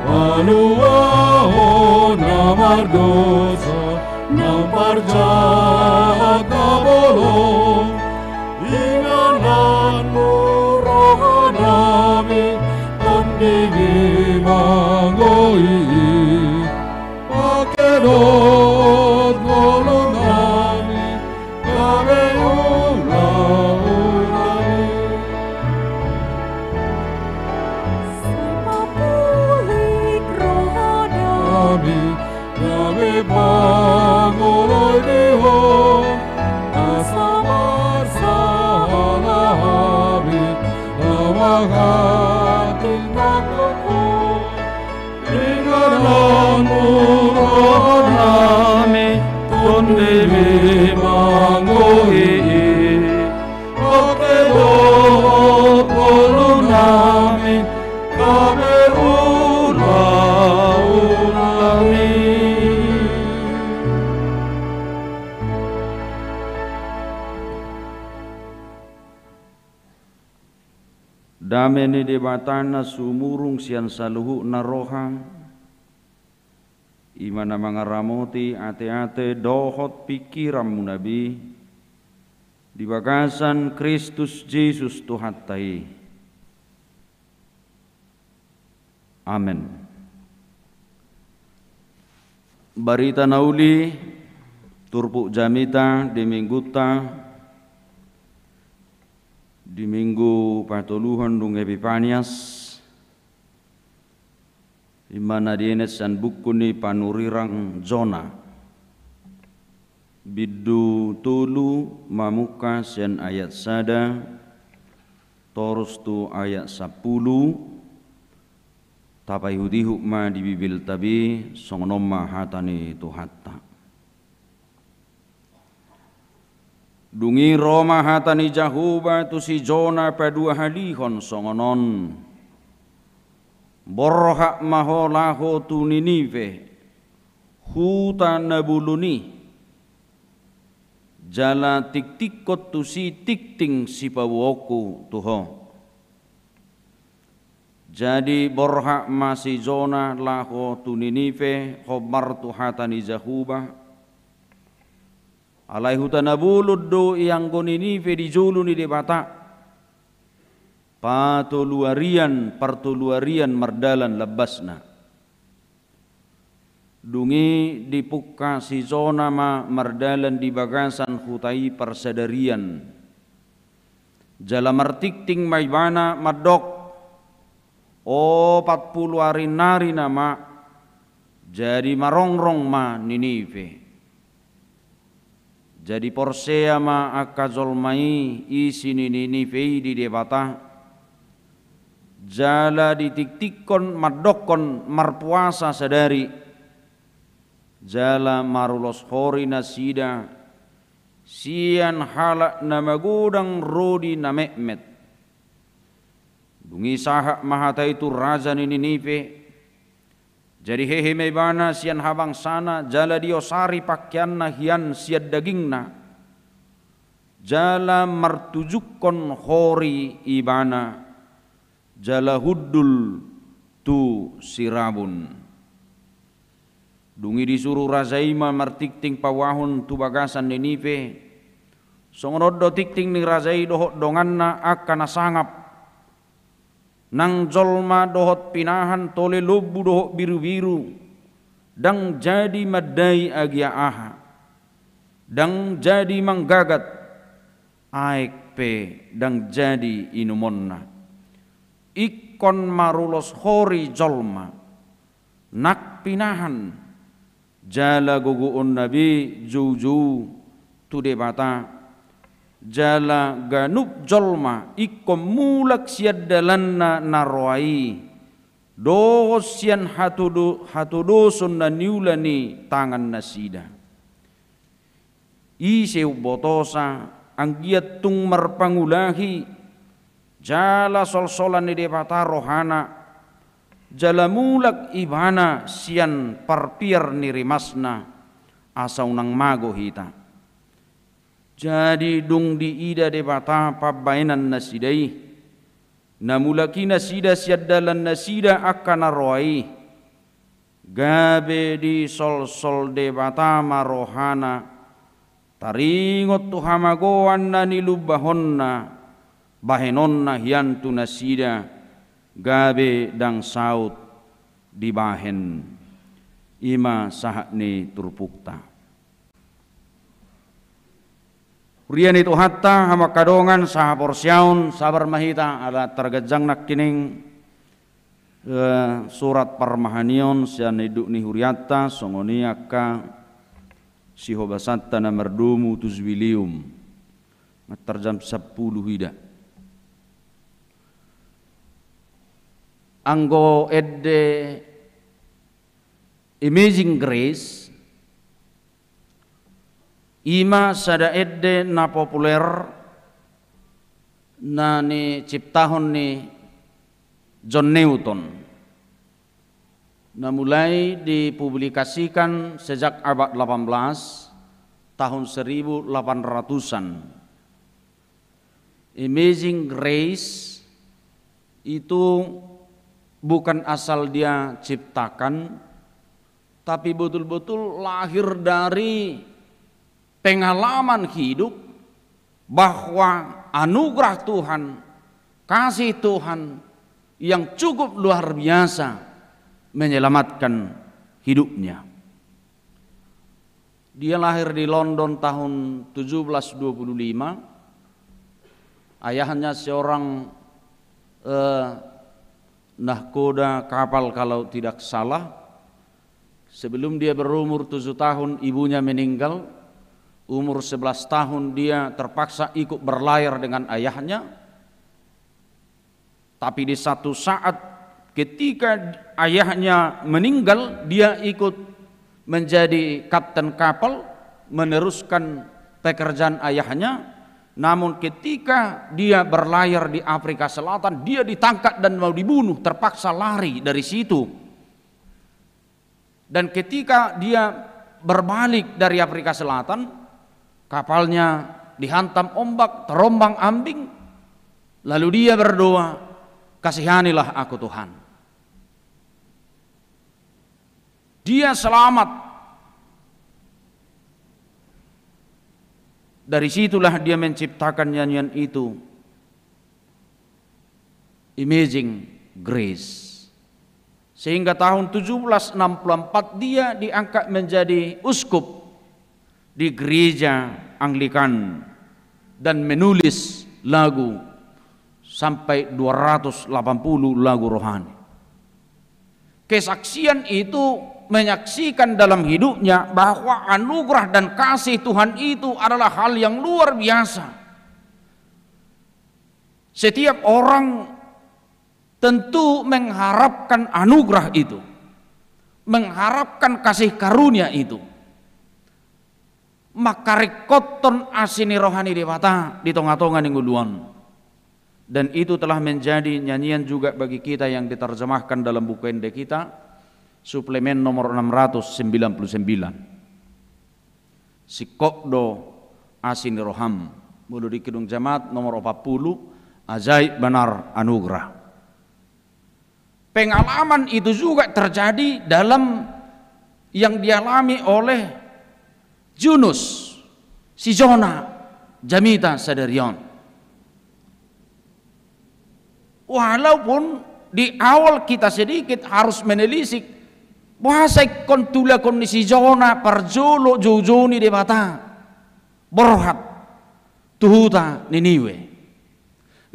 paluahon na mardosa, na parjahat na bolong. Inganan mu rohanami, tondimi manggohi i. Pakedot ngolunami, gabe ulaulami. Sai mapulik rohanami, gabe pangoloi di Ho. Asa marsahala hami, na manghatindangkon Ho. Inganan mu rohanami, tondimi manggohi i. Pakedot ngolunami, gabe ulaulami. Dame ni Debata na sumurung sian saluhutna roha, i ma na mangaramoti ateate dohot pingkiranmuna be, di bagasan Kristus Jesus Tuhanta i. Amen. Barita na uli, turpuk jamita di Minggunta, di Minggu patoluhon dung Epipanias, i ma na dienet sian buku ni panurirang Jona. Bindu tolu mamungka sian ayat sada torus tu ayat sampulu. Tapaihutihut ma di Bibelta be, songon on ma hata ni Tuhanta. Dung i ro ma hata ni Jahowa tu si Jona paduahalihon songon on: Borhat ma ho laho tu Ninive, huta na bolon i, jala tingtingkon tusi tingting sipaboaonku tu ho. Jadi borhat ma si Jona laho tu Ninive hombar tu hata ni Jahowa. Alai huta na bolon do ianggo Ninive di jolo ni Debata. Patoluarian, partoluarian mardalan lambasna. Dung i dipungka si Jona ma mardalan di bagasan huta i parsadarian. Jala martingting ma ibana mandok: Opat pulu ari nari nama, jadi marongrong ma Ninive. Jadi porsea ma angka jolma i isi ni Ninive i di Debata, jala ditingtingkon mandokkon marpuasa sadari, jala marulos hori nasida sian halak na magodang ro di na metmet. Dung i sahat ma hata i tu raja ni Ninive. Jadi hehe ma ibana sian habangsana, jala diosari pangkeanna hian sian dagingna, jala martujungkon hori ibana, jala hundul tu sirabun. Dung i disuru raja i ma martingting pauahon tu bagasan Ninive. Songon on do tingting ni raja i dohot donganna angka na sangap. Nang jolma dohot pinahan, tole lombu dohot birubiru, ndang jadi mandai agia aha. ndang jadi manggagat, aek pe ndang jadi inumonna. Ingkon marulos hori jolma, nang pinahan, jala gogoonna be joujou tu Debata, jala ganup jolma ingkon mulak sian dalanna na roa i, dohot sian hatodo-, hatodoson na niula ni tangannasida. Ise umbotosa, anggiat tung marpangulahi, jala solsolan ni Debata rohana, jala mulak ibana sian parpiar ni rimasna, asa unang mago hita. Jadi dung diida Debata pambahenannasida i, na mulak i nasida sian dalannasida angka na roa i, gabe disolsol Debata ma rohana, taringot tu hamagoan na nilumbahonna, bahenonna hian tu nasida, gabe ndang saut dibahen. I ma sahat ni turpukta. Huria ni Tuhanta, hamu angka dongan sahaporseaon, sabar ma hita, ala targanjang nangkining, eh, surat parmahanion sian induk ni hurianta, songon i angka sihobasanta na mardomu tu Jubileum. Mantar jam sampulu ida. Anggo ende Amazing Grace, i ma sada ende na populer na niciptahon ni John Newton, na mulai dipublikasikan sejak abad delapan belas, tahun seribu delapan ratusan. Amazing Grace itu bukan asal dia ciptakan, tapi betul-betul lahir dari pengalaman hidup bahwa anugerah Tuhan, kasih Tuhan yang cukup luar biasa menyelamatkan hidupnya. Dia lahir di London tahun tujuh belas dua puluh lima. Ayahnya seorang, eh, nahkoda kapal, kalau tidak salah. Sebelum dia berumur tujuh tahun, ibunya meninggal. Umur sebelas tahun, dia terpaksa ikut berlayar dengan ayahnya. Tapi di satu saat, ketika ayahnya meninggal, dia ikut menjadi kapten kapal, meneruskan pekerjaan ayahnya. Namun, ketika dia berlayar di Afrika Selatan, dia ditangkap dan mau dibunuh, terpaksa lari dari situ. Dan ketika dia berbalik dari Afrika Selatan, kapalnya dihantam ombak, terombang-ambing, lalu dia berdoa, "Kasihanilah aku, Tuhan." Dia selamat. Dari situlah dia menciptakan nyanyian itu, Amazing Grace. Sehingga tahun tujuh belas enam puluh empat dia diangkat menjadi uskup di gereja Anglikan dan menulis lagu sampai dua ratus delapan puluh lagu rohani. Kesaksian itu menyaksikan dalam hidupnya bahwa anugerah dan kasih Tuhan itu adalah hal yang luar biasa. Setiap orang tentu mengharapkan anugerah itu, mengharapkan kasih karunia itu. Mangkaringkothon asi ni roha ni Debata di tonga-tonga ni ngolu on. Dan itu telah menjadi nyanyian juga bagi kita yang diterjemahkan dalam buku ende kita, suplemen nomor enam ratus sembilan puluh sembilan. Singkop do asi ni roham. Molo di Kidung Jamaat nomor opat puluh, Ajaib Benar Anugerah. Pengalaman itu juga terjadi dalam yang dialami oleh Junus, si Jona, jamita sadari on. Walaupun di awal kita sedikit harus menelisik, boasa ingkon tulakon ni si Jona parjolo joujou ni Debata. borhat tu huta Niniwe.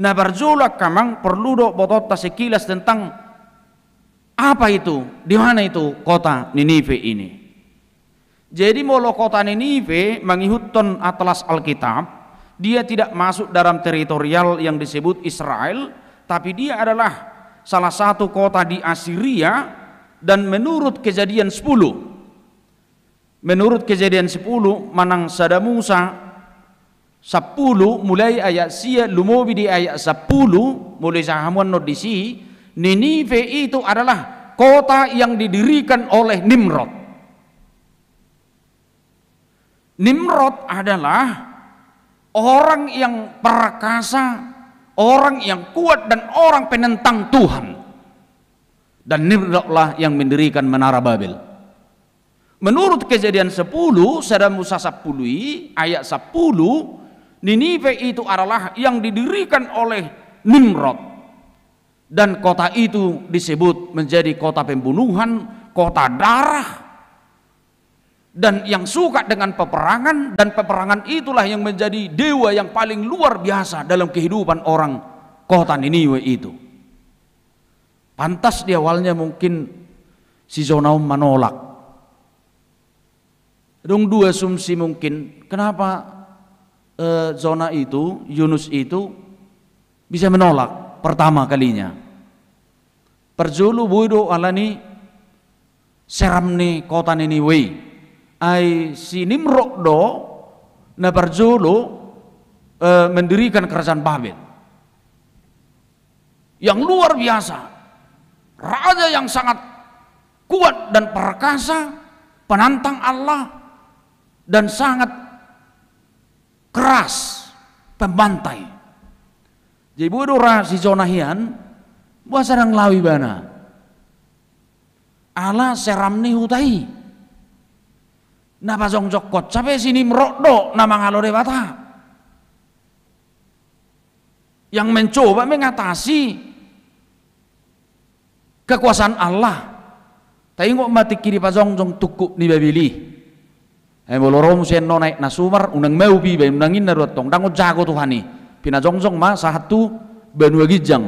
Na parjolo angka amang, porlu do botoonta sekilas tentang apa itu, di mana itu kota Ninive ini. Jadi molo kota Ninive, mangihuthon atlas Alkitab, dia tidak masuk dalam teritorial yang disebut Israel, tapi dia adalah salah satu kota di Asiria, dan menurut Kejadian sepuluh, menurut Kejadian sepuluh manang Sada Musa sampulu, mulai ayat sia lumobi di ayat sampulu, molo dibaca hamu annon disi, Ninive itu adalah kota yang didirikan oleh Nimrod. Nimrod adalah orang yang perkasa, orang yang kuat, dan orang penentang Tuhan. Dan Nimrodlah yang mendirikan Menara Babel. Menurut Kejadian sepuluh, Sada Musa sampulu i, ayat sampulu, Ninive itu adalah yang didirikan oleh Nimrod. Dan kota itu disebut menjadi kota pembunuhan, kota darah, dan yang suka dengan peperangan, dan peperangan itulah yang menjadi dewa yang paling luar biasa dalam kehidupan orang kota Niniwe itu. Pantas di awalnya mungkin si Jona on manolak. Adong dua asumsi mungkin, kenapa, eh, Jona itu, Yunus itu bisa menolak pertama kalinya. Parjolo boi do alani seram ni kota Niniwe i. Ai si Nimrod do na parjolo, eh, mendirikan kerajaan Babel yang luar biasa. Raja yang sangat kuat dan perkasa, penantang Allah, dan sangat keras, pembantai. Jadi boi do ra si Jona hian, boasa ndang laho ibana. Ala seram ni huta i. Na pajongjongkonsa pe si Nimrod do na mangalo Debata. Yang mencoba mengatasi kekuasaan Allah. Taingot ma tingki dipajongjong tungkup ni Babel i. Ai molo ro muse annon aek na sumar, unang maup iba i, unang ninna do antong, ndang on jago Tuhan i. Pinajongjong ma sahat tu banua ginjang.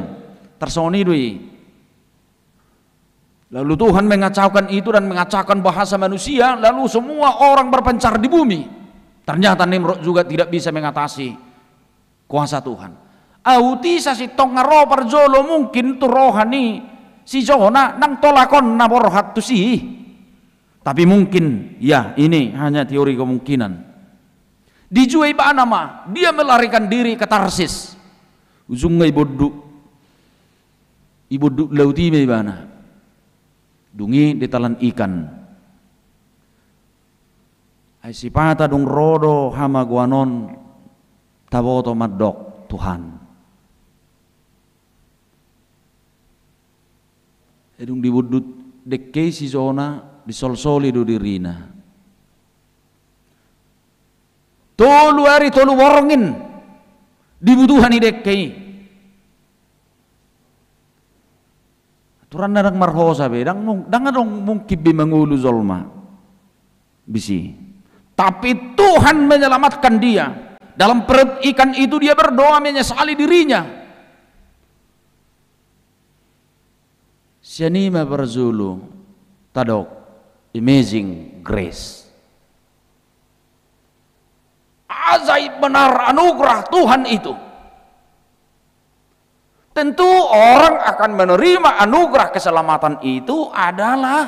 Tarsongon i do i. Lalu Tuhan mengacaukan itu dan mengacaukan bahasa manusia, lalu semua orang berpencar di bumi. Ternyata Nimrod juga tidak bisa mengatasi kuasa Tuhan. Aut i sasintongna ro parjolo mungkin tu roha ni si Jona nang tolak on na borhat tusi. Tapi mungkin, ya, ini hanya teori kemungkinan. Dijua ibana ma, dia melarikan diri ke Tarsis. Ujungna ibondut, ibondut laut i ma ibana. Dung i ditelan ikan. Ai sipata dung ro do hamagoan on, taboto mandok Tuhan. Ai dung dibondut dengke i si Jona, disolsoli do dirina. Tolu ari tolu borngin dibutuhani dengke i. Aturanna ndang marhosa be, ndang mung-, ndang adong mungkin be mangolu jolma. Bisi. Tapi Tuhan menyelamatkan dia. Dalam perut ikan itu dia berdoa menyesali dirinya. Sian i ma parjolo tadok amazing grace. Ajaib benar anugerah Tuhan itu. Tentu orang akan menerima anugerah keselamatan itu adalah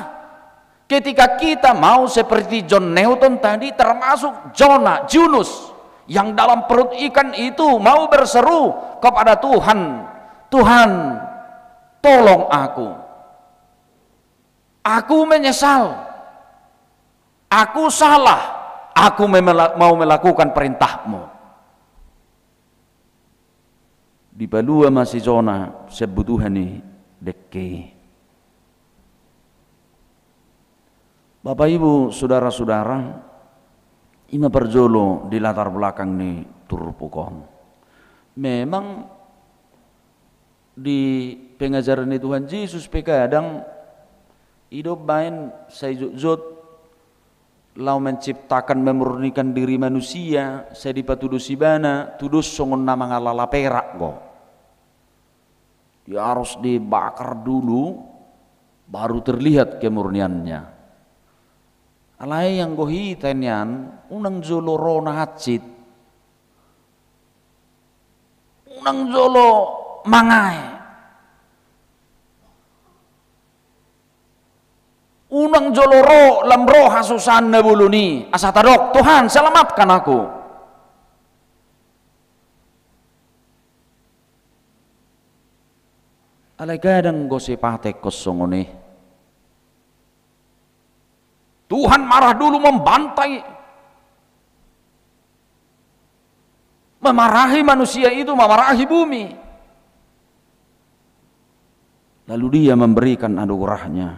ketika kita mau seperti John Newton tadi, termasuk Jona, Yunus, yang dalam perut ikan itu mau berseru kepada Tuhan, "Tuhan, tolong aku. Aku menyesal. Aku salah. Aku memela-, mau melakukan perintah-Mu." Dipalua ma si Jona sian butuhan ni dengke i. Bapak, Ibu, saudara-saudara, i ma parjolo di latar belakang ni turpuk on. Memang di pengajaran ni Tuhan Jesus pe kadang i do umbaen sai jotjot Laho menciptakan, memurnikan diri manusia, sai dipatudos ibana, tudos songon na mangalala perak do. Dia harus dibakar dulu, baru terlihat kemurniannya. Alai anggo hita nian, unang jolo ro na hansit. Unang jolo mangae. Unang jolo ro lam roha susah na bolon i, asa tadok, "Tuhan, selamatkan aku." Alai kadang do sai patek songon i. Tuhan marah dulu membantai. Memarahi manusia itu, memarahi bumi. Lalu Dia memberikan anugerah-Nya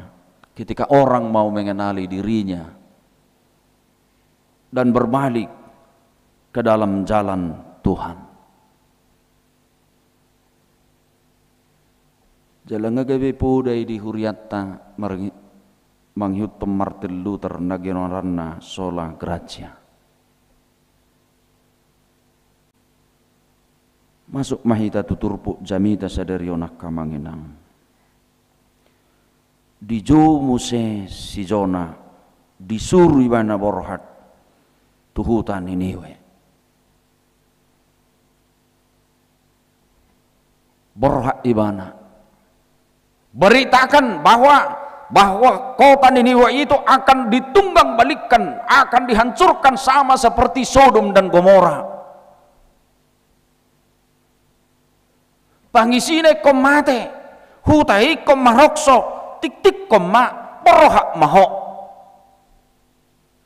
ketika orang mau mengenali dirinya dan berbalik ke dalam jalan Tuhan. Jala nga gabe poda i di hurianta mar-, mangihuthon Martin Luther na ginoaranna sola gratia. Masuk ma hita tu turpuk jamita sadari on, angka amang inang. Dijou muse si Jona, disuru ibana borhat tu huta Niniwe. Borhat ibana. Beritakan bahwa, bahwa kota Niniwe itu akan ditunggang balikkan, akan dihancurkan sama seperti Sodom dan Gomora. Pangisina ingkon mate, huta i ingkon marokso, tiktikkon ma, borhat ma ho.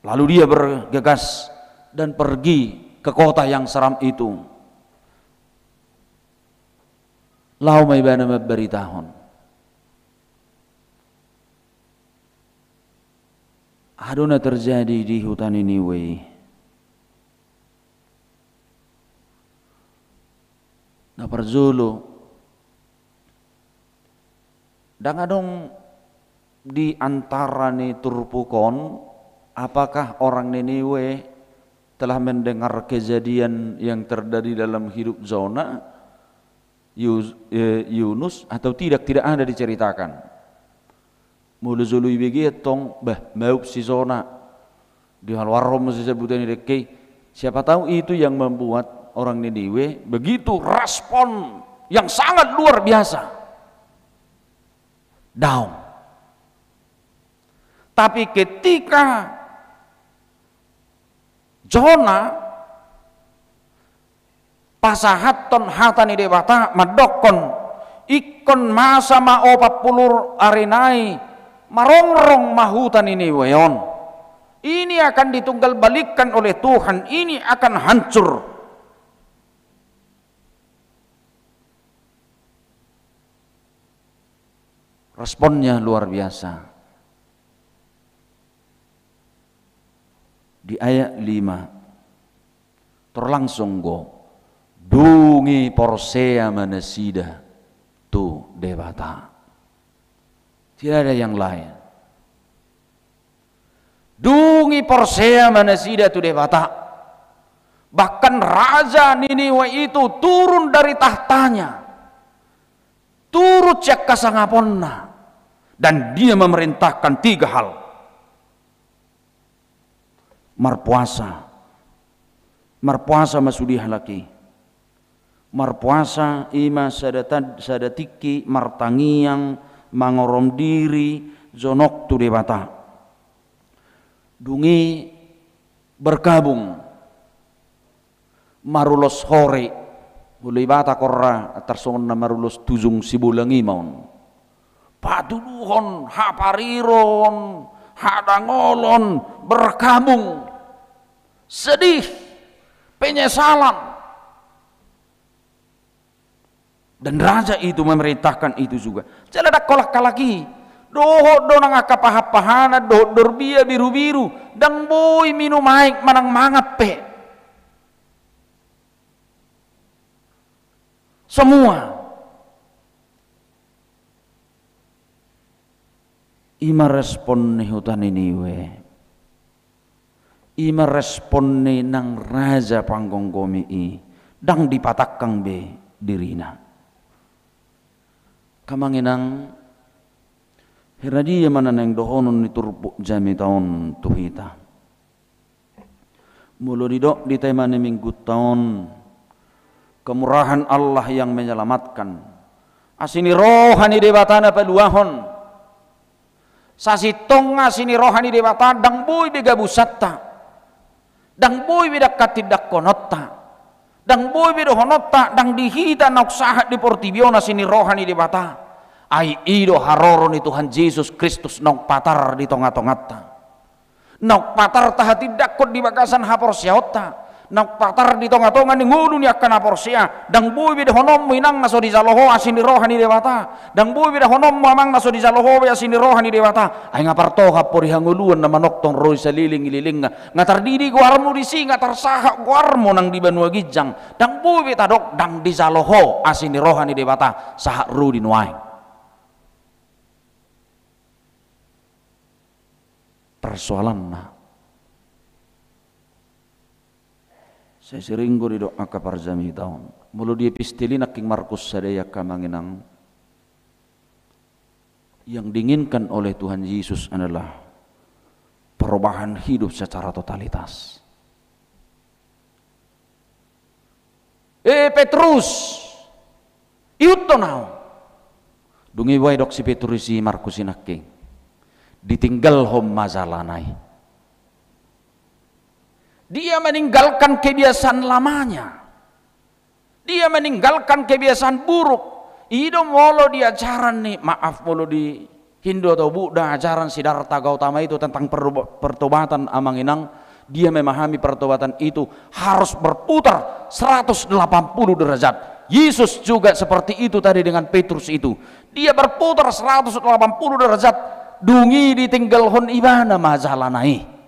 Lalu dia bergegas dan pergi ke kota yang seram itu. Laho ma ibana mambaritahon. Aha do na terjadi di huta Niniwe i? Na parjolo, ndang adong di antara ni turpuk on, apakah orang Niniwe telah mendengar kejadian yang terjadi dalam hidup Jona, Yus-, eh, Yunus, atau tidak, tidak ada diceritakan. Molo jolo ibege tong, bah, maup si Jona. Dihaluarhon muse sambutan ni dengke i. Siapa tahu itu yang membuat orang Niniwe begitu respon yang sangat luar biasa. Daong. Tapi ketika Jona pasahathon hata ni Debata mandokkon, ingkon masa ma opat pulu ari nai, marongrong ma huta Niniwe on. Ini akan ditunggal balikkan oleh Tuhan, ini akan hancur. Responnya luar biasa. Di ayat lima, tor langsung do, dung i porsea ma nasida tu Debata. Tidak ada yang lain. Dung i porsea ma nasida tu Debata. Bahkan raja Niniwe itu turun dari tahtanya. Turut sian hasangaponna. Dan dia memerintahkan tiga hal. Marpuasa. Marpuasa ma sude halak i. Marpuasa i ma sada tad-, sada tingki martangiang, mangorom diri, jonok tu Debata. Dung i bergabung. Marulos hore, molo i Batak on ra, tarsongon na marulos tujung sibolang i ma on. Patuduhon, hapariron, hadangolon, berkabung, sedih, penyesalan. Dan raja itu memerintahkan itu juga. Jala ndang holan halak i. Dohot do nang angka pahanpahanan, dohot dorbia birubiru, ndang boi minum aek manang mangan pe. Semua. I ma respon ni huta Niniwe. I ma respon ni nang raja panggomgomi i, ndang dipatangkang be dirina. Angka amang inang, hira dia ma na naeng dohonon ni turpuk jamita on tu hita? Molo didok di tema ni minggunta on, kemurahan Allah yang menyelamatkan, asi ni roha ni Debata na paluahon. Sasintongna asi ni roha ni Debata, ndang boi be gabusanta, ndang boi be dangka tindangkononta, ndang boi be dohononta, ndang di hita naung sahat di portibi on asi ni roha ni Debata. Ai i do haroro ni Tuhan Jesus Kristus naung patar di tongatonganta. Naung patar tahatindangkon di bagasan haporseaonta, naung patar di tongatonga ni ngolu ni angka na porsea. Ndang boi be dohononmu, inang, na so dijalo ho asi ni roha ni Debata. Ndang boi be dohononmu, amang, na so dijalo ho be asi ni roha ni Debata. Ai nga partohap ho di hangoluan na manongtong ro i saleleng-lelengna. Nga tardidi goarmu disi, nga tarsahat goarmu nang di banua ginjang. Ndang boi be tadok ndang dijalo ho asi ni roha ni Debata sahat ro di nuaeng. Persoalanna, sai sering do didok angka parjamita on. Molo di epistel i nangkin Markus sada i, angka amang inang, yang diinginkan oleh Tuhan Yesus adalah perubahan hidup secara totalitas. Eh, Petrus, ihuthon ahu. Dung i boha didok si Petrus i, Markus i nangkin, ditinggalhon ma jalana i. Dia meninggalkan kebiasaan lamanya. Dia meninggalkan kebiasaan buruk. I do molo di ajaran ni, maaf, molo di Hindu atau Buddha, ajaran Siddhartha Gautama itu tentang per-, pertobatan, amang inang, dia memahami pertobatan itu harus berputar seratus delapan puluh derajat. Yesus juga seperti itu tadi dengan Petrus itu. Dia berputar seratus delapan puluh derajat, dung i ditinggalhon ibana ma jalana i.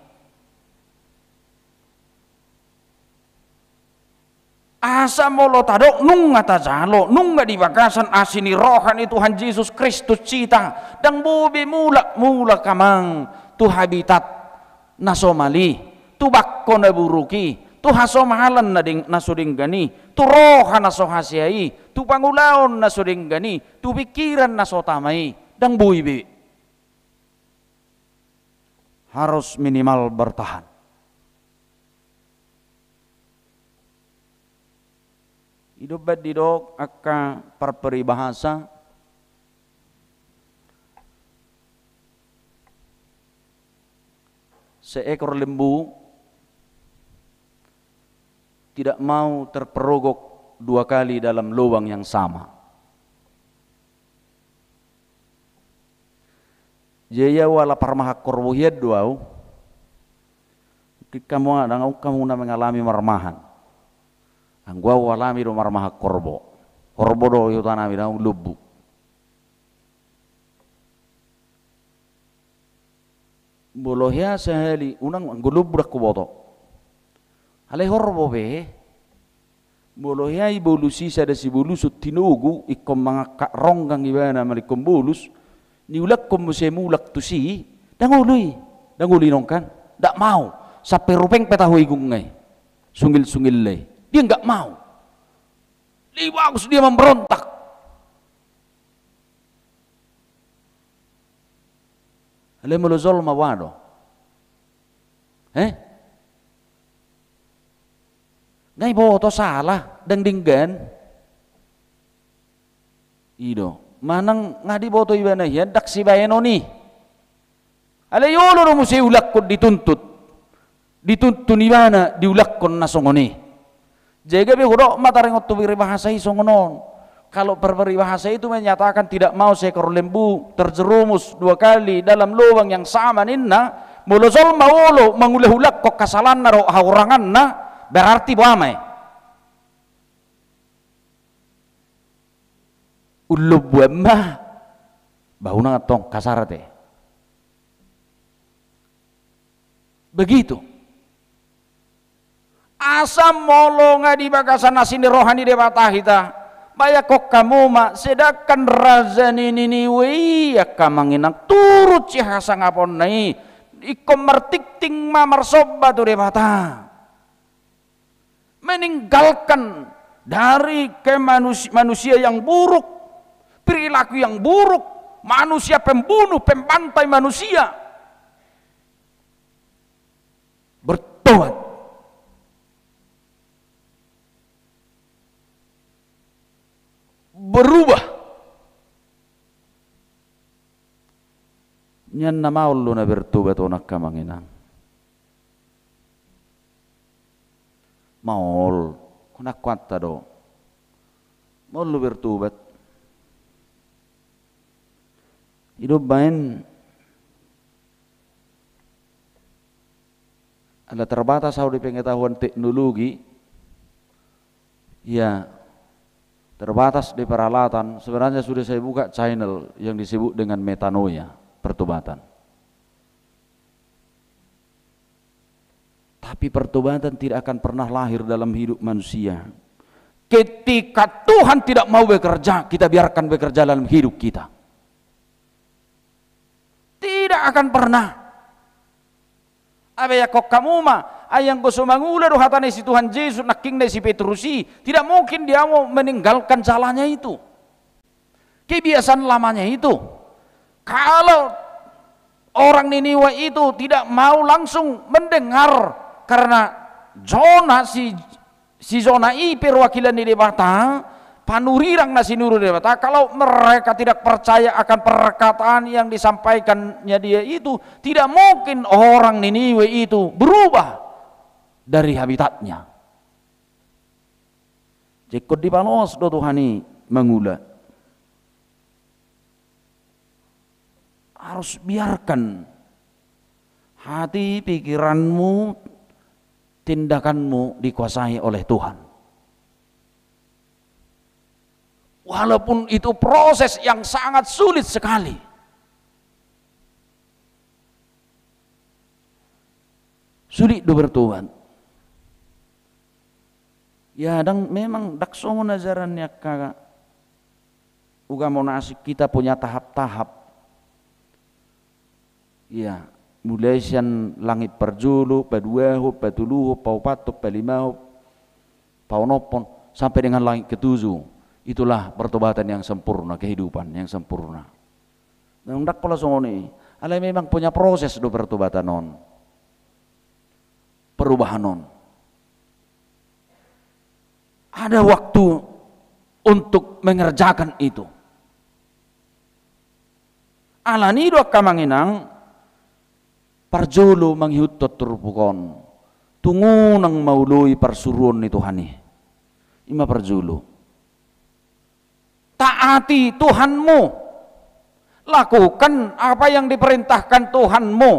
Asa molo tadok nunga tajalo, nunga di bagasan asi ni roha ni Tuhan Jesus Kristus hita, ndang boi be mulak-mulak, amang, tu habitat na so mal i, tu bangko na buruk i, tu hasomalan na deng-, na so denggan i, tu roha na so hasea i, tu pangulaon na so denggan i, tu pingkiran na so tama i, ndang boi be. Harus minimal bertahan. I do umbahen didok angka parparibahasa, seekor lembu tidak mau terperogok dua kali dalam lubang yang sama. Jadi ahu ala parmahan horbo hian do ahu. Mungkin hamu ndang, hamu na mengalami marmahan. Anggo ahu alami do marmahan horbo. Horbo do hutanami, ndang lombu. Molo hea sahali, unang, anggo lombu ndang huboto. Alai horbo be. Molo hea i bolus i sada siboluson tinogu, ingkon mangangkat ronggang ibana maningkon bolus, niulakhon muse mulak tusi, ndang olo i, ndang olo i nongkan, ndak mau, sampe rupeng pe taho igungna i, sungil-sungilna i, dia nggak mau. Lebih bagus dia memberontak. Alai molo jolma boha do? Eh? Nga diboto sala, ndang denggan. I do. Manang nga diboto ibana hian, ndang sibaenon i. Alai olo do muse iulakhon, dituntut. Dituntun ibana diulakhon na songon i. Jadi gabe hudok ma taringot tu paribahasa i songon on. Kalau per-, paribahasa itu menyatakan tidak mau seekor lembu terjerumus dua kali dalam lubang yang sama ninna, molo jolma olo mangulahulakhon hasalaanna dohot hahuranganna, berarti boha ma i? Ullombuan ma. Bah, unang antong kasar ate. Begitu. Asa molo nga di bagasan asi ni roha ni Debata hita, bayangkon hamu ma, sedangkan raja ni Niniwe i, angka amang inang, turut sihasangaponna i, ingkon martingting ma marsomba tu Debata. Meninggalkan dari kemanusi-, manusia yang buruk, perilaku yang buruk, manusia pembunuh, pembantai manusia. Bertobat. Berubah. Nian na maol do na bertobat on angka amang inang. Maol, hona kuanta do. Maol do bertobat. I do umbahen ala terbatas au di pengetahuan teknologi, ya, terbatas di peralatan, sebenarnya sudah saya buka channel yang disebut dengan metanoia, pertobatan. Tapi pertobatan tidak akan pernah lahir dalam hidup manusia ketika Tuhan tidak mau bekerja, kita biarkan bekerja dalam hidup kita. Tidak akan pernah. Ai baen hamu ma, ai anggo so mangula do hata ni si Tuhan Jesus nangkin na si Petrus i, tidak mungkin dia mau meninggalkan jalannya itu. Kebiasaan lamanya itu. Kalau orang Niniwe itu tidak mau langsung mendengar, karena Jona si si Jona i perwakilan ni Debata, panurirang na sinuru Debata, kalau mereka tidak percaya akan perkataan yang disampaikannya dia itu, tidak mungkin orang Niniwe itu berubah dari habitatnya. Jadi ingkon dipaloas do Tuhan i mangula. Harus biarkan hati, pikiranmu, tindakanmu dikuasai oleh Tuhan. Walaupun itu proses yang sangat sulit sekali. Sulit do bertobat. Ya, ndang, memang ndang songon ajaran ni angka ugamo na asing, kita punya tahap-tahap. Ya, mulai sian langit parjolo, paduahon, patoluhon, paopathon, palimahon, paonomhon, sampai dengan langit ketujuh. Itulah pertobatan yang sempurna, kehidupan yang sempurna. Memang ndang pola songon i. Alai memang punya proses do pertobatan on. Perubahan on. Ada waktu untuk mengerjakan itu. Alani do angka amang inang, parjolo mangihuthon turpuk on, tung unang ma oloi parsuruon ni Tuhan i. I ma parjolo. Taati Tuhanmu. Lakukan apa yang diperintahkan Tuhanmu.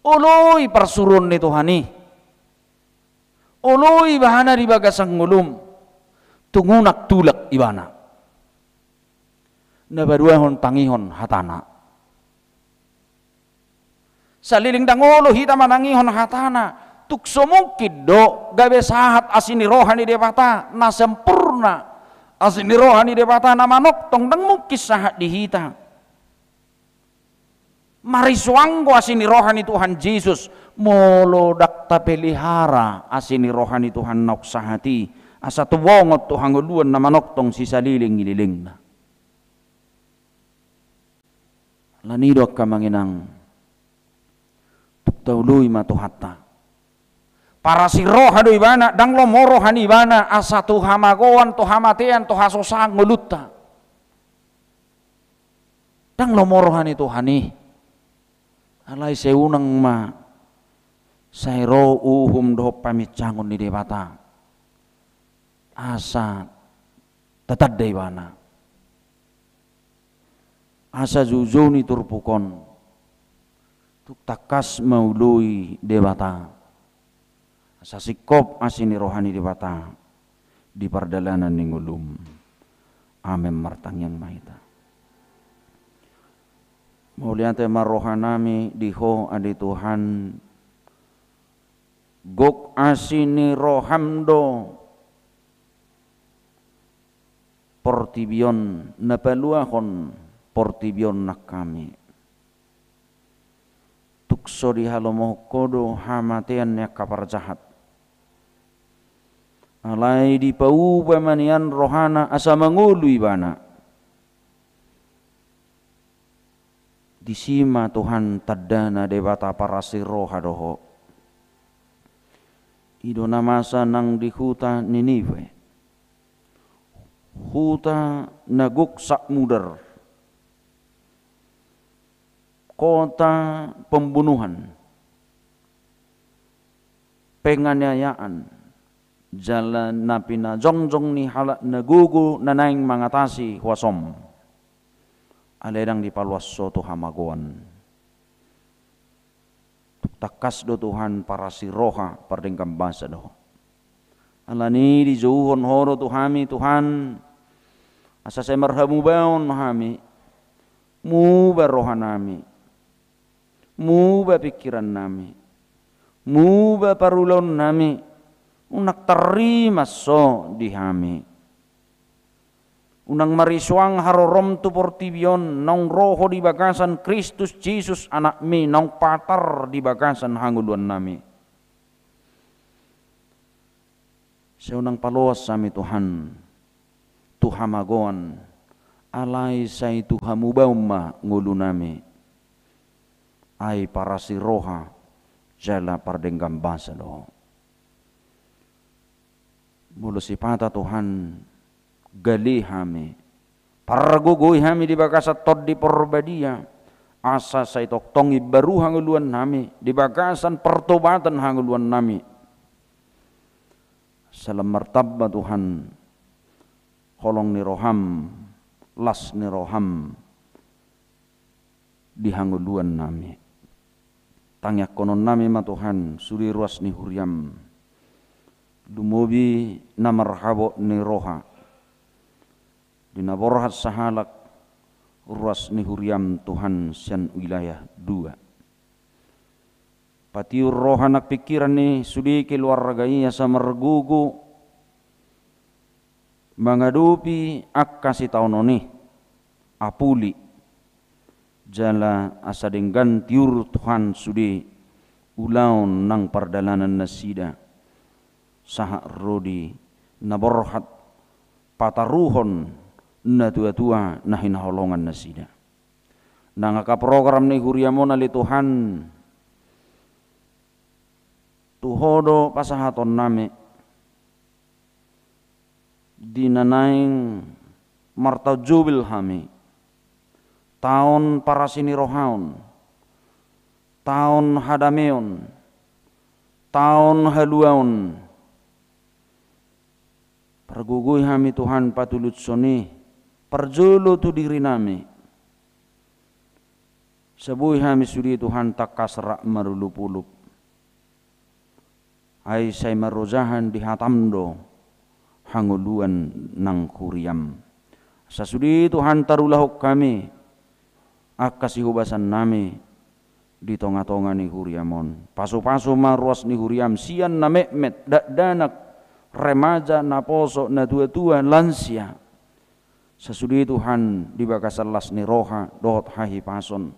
Oloi parsuruon ni Tuhan i. Oloi ibana di bagasan ngolum. Tung unang tulak ibana. Na paduahon, tangihon hatana. Saleleng ndang olo hita manangihon hatana, tung so mungkin do gabe sahat asi ni roha ni Debata na sempurna, asi ni roha ni Debata na manongtong, ndang mungkin sahat di hita. Marisuang do asi ni roha ni Tuhan Jesus, molo ndang tapelihara asi ni roha ni Tuhan naung sahat i, asa tubongon tu hangoluan na manongtong sisaleleng ni lelengna. Alani do angka amang inang, tung taoloi ma Tuhanta. Parasi roha do ibana, ndang lomo roha ni ibana asa tu hamagoan, tu hamatean, tu hasosaan ngolunta. Ndang lomo roha ni Tuhan i. Alai sai unang ma sai ro uhum dohot paminsangon ni Debata, asa tatanda ibana. Asa joujou ni turpuk on tung tangkas ma oloi Debata, asa singkop asi ni roha ni Debata di pardalanan ni ngolum. Amen. Martangiang ma hita. Mauliate ma rohanami di Ho ale Tuhan, gok asi ni roham do portibi on na paluahon portibi on nang hami. So dihalomohon Ho do hamatean ni angka parjahat. Alai dipauba ma nian rohana asa mangolu ibana. Disi ma Tuhan tandana Debata parasi roha do Ho. I do na masa nang di huta Ninive. Huta na gok sakmudar. Kota pembunuhan, penganiayaan, jala na pinajongjong ni halak na gogo na naeng mangatasi huaso on. Alai ndang dipaloas Ho tu hamagoan. Tangkas do Tuhan parasi roha, pardenggan basa do Ho. Alani i dijouhon Ho do tu hami Tuhan, asa sai marhamubaon hami, muba rohanami, muba pingkirannami, muba parulaonnami, unang tarrimas Ho di hami. Unang marisuang harorom tu portibi on, naung ro Ho di bagasan Kristus Jesus Anakmi, naung patar di bagasan hangoluannami. Sai unang paloas hami Tuhan tu hamagoan, alai sai tu hamubaon ma ngolunami. Ai parasi roha jala pardenggan basa do Ho. Molo sipata Tuhan, gale hami, pargogoi hami di bagasan Tondi Parbadia, asa sai tongtong imbaru hangoluannami di bagasan partobatan hangoluannami. Asa lam martamba Tuhan holong ni roham, las ni roham di hangoluannami. Tangiangkononnami ma Tuhan sude ruas ni huriam, lumobi na marhabot ni roha di na borhat sahalak ruas ni huriam Tuhan sian wilayah dua. Patiur roha nang pingkiran ni sude keluarga i asa margogo mangadopi angka sitaonon i, apuli, jala asa denggan tiur Tuhan sude ulaon nang pardalanan nasida sahat ro di na borhat pataruhon natuatua na hinaholongan nasida. Nang angka program ni huriam on ale Tuhan, tu Ho do pasahatonnami di na naeng martaon jubel hami, taon parasi ni roha on, taon hadameon, taon haluaon. Pargogoi hami Tuhan patulushon i parjolo tu dirinami. Asa boi hami sude Tuhan tangkas rap marolopolop. Ai sai marojahan di hatam do hangoluan nang huriam. Asa sude Tuhan tarulahon hami angka sihobasannami di tongatonga ni huriam on. Pasupasu ma ruas ni huriam sian na metmet, dakdanak, remaja, naposo, natuatua, lansia. Asa sude Tuhan di bagasan las ni roha dohot hahipason.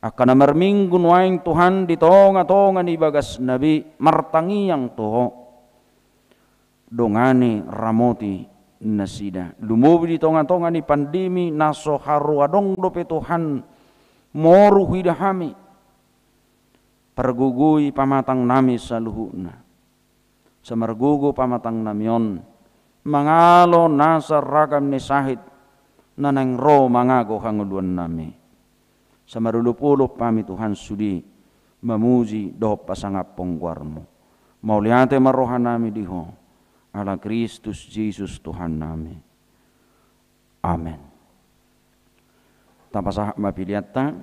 Angka na marminggu nuaeng Tuhan di tongatonga ni bagasna be martangiang tu Ho. Dongani, ramoti nasida. Lumobi di tongatonga ni pandemi na so haru adong dope Tuhan moru huida hami. Pargogoi pamatangnami saluhutna. Asa margogo pamatangnami on mangalo nasa ragam ni sahit na naeng ro mangago hangoluannami. Asa marolopolop hami Tuhan sude mamuji dohot pasangaphon goarmu. Mauliate ma rohanami di Ho, ala Kristus Jesus Tuhannami. Amen. Tapasahat ma peleanta,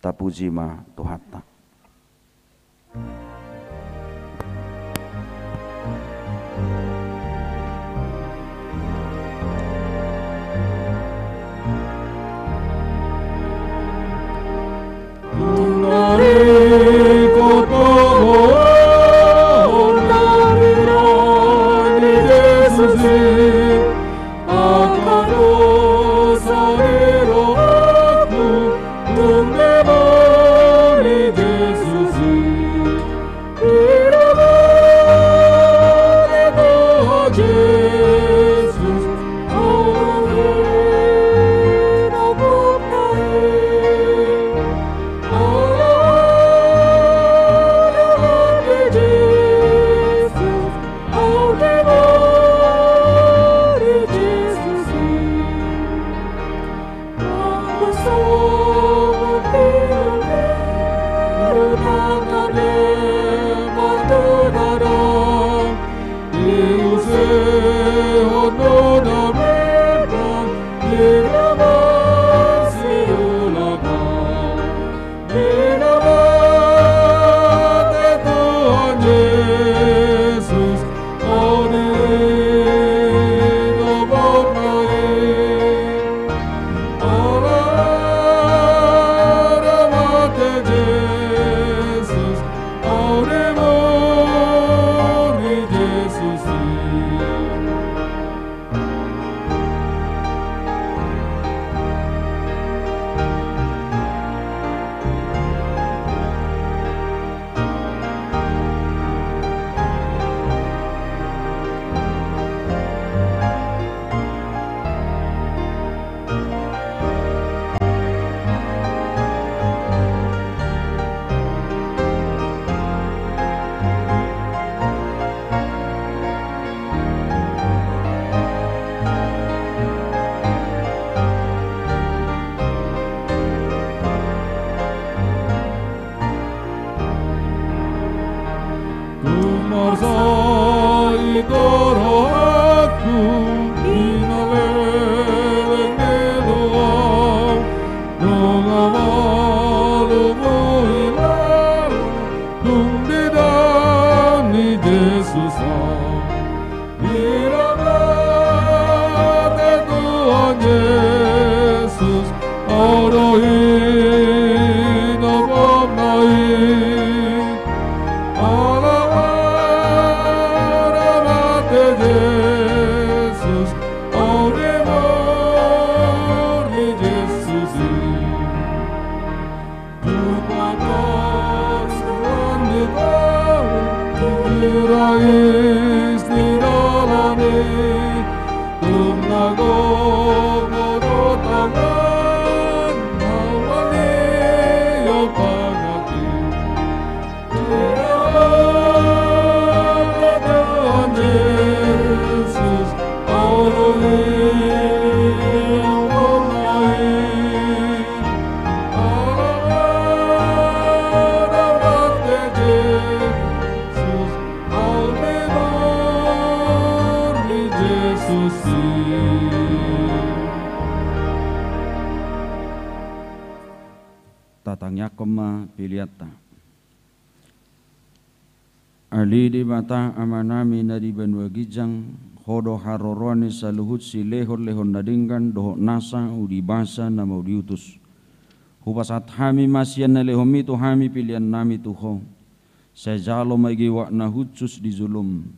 tapuji ma Tuhanta. Rohangku, pinaleleng do au, nunga malumu i laho, dung didok ni Jesus au. Di roha mate Tuhan Jesus, au do i na bangga i. Ala roha mate Jesus, au di mur ni Jesus i. Tupatas Tuhan di tau, tu irais di dalan i, tung na gogo do tangan, na maliat panganti. Di roha mate Tuhan Jesus, au do i na bangga i. Tatangiangkon ma peleanta. Ale Debata Amanami na di banua ginjang, Ho do haroroan ni saluhut silehonlehon na denggan dohot nasa uli basa na mau diutus. Hupasahat hami ma sian na lehonMi tu hami peleannami tu Ho. Sai jalo ma i goar na hushus di joloM.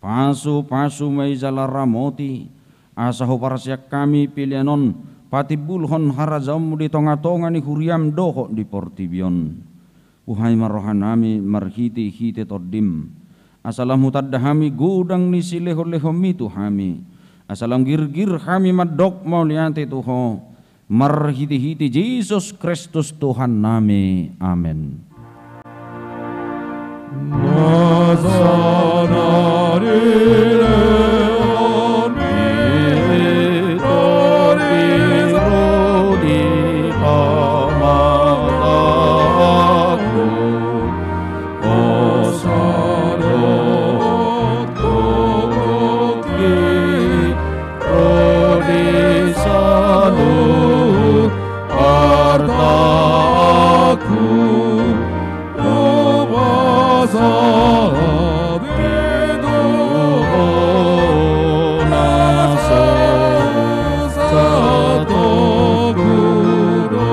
Pasupasu ma i jala ramoti, asa huparsian hami pelean on patimbulhon harajaonMu di tongatonga ni huriaM dohot di portibi on. Buhai ma rohanami marhitehite TondiM, asa lam hutanda hami godang ni silehonlehonMi tu hami, asa lam girgir hami mandok mauliate tu Ho, marhitehite Jesus Kristus Tuhannami. Amen. Nasa na nilehon ni Tondi ro di pamatangku, hosa dohot gogo i ro di saluhut artaku, hupasahat i tu Ho na so satongkin do.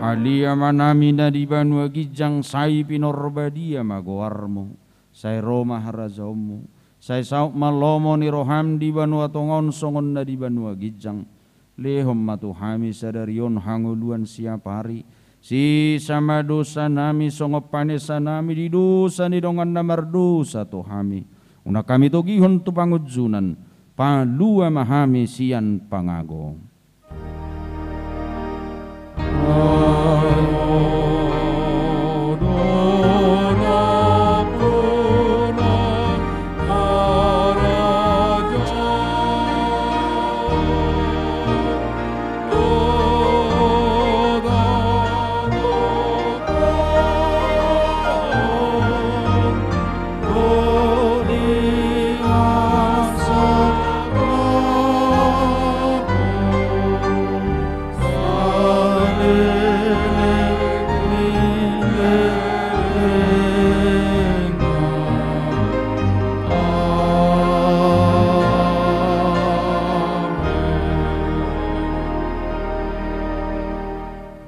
Ale Amanami na di banua ginjang, sai pinarbadia ma goarMu. Sai ro ma harajaonMu, sai saut ma lomo ni rohaM di banua tonga on songon na di banua ginjang. Lehon ma tu hami sadari on hangoluan siapari, sesa ma dosanami songon panesanami di dosa ni dongan na mardosa tu hami. Unang hami togihon tu pangunjunan, palua ma hami sian pangago.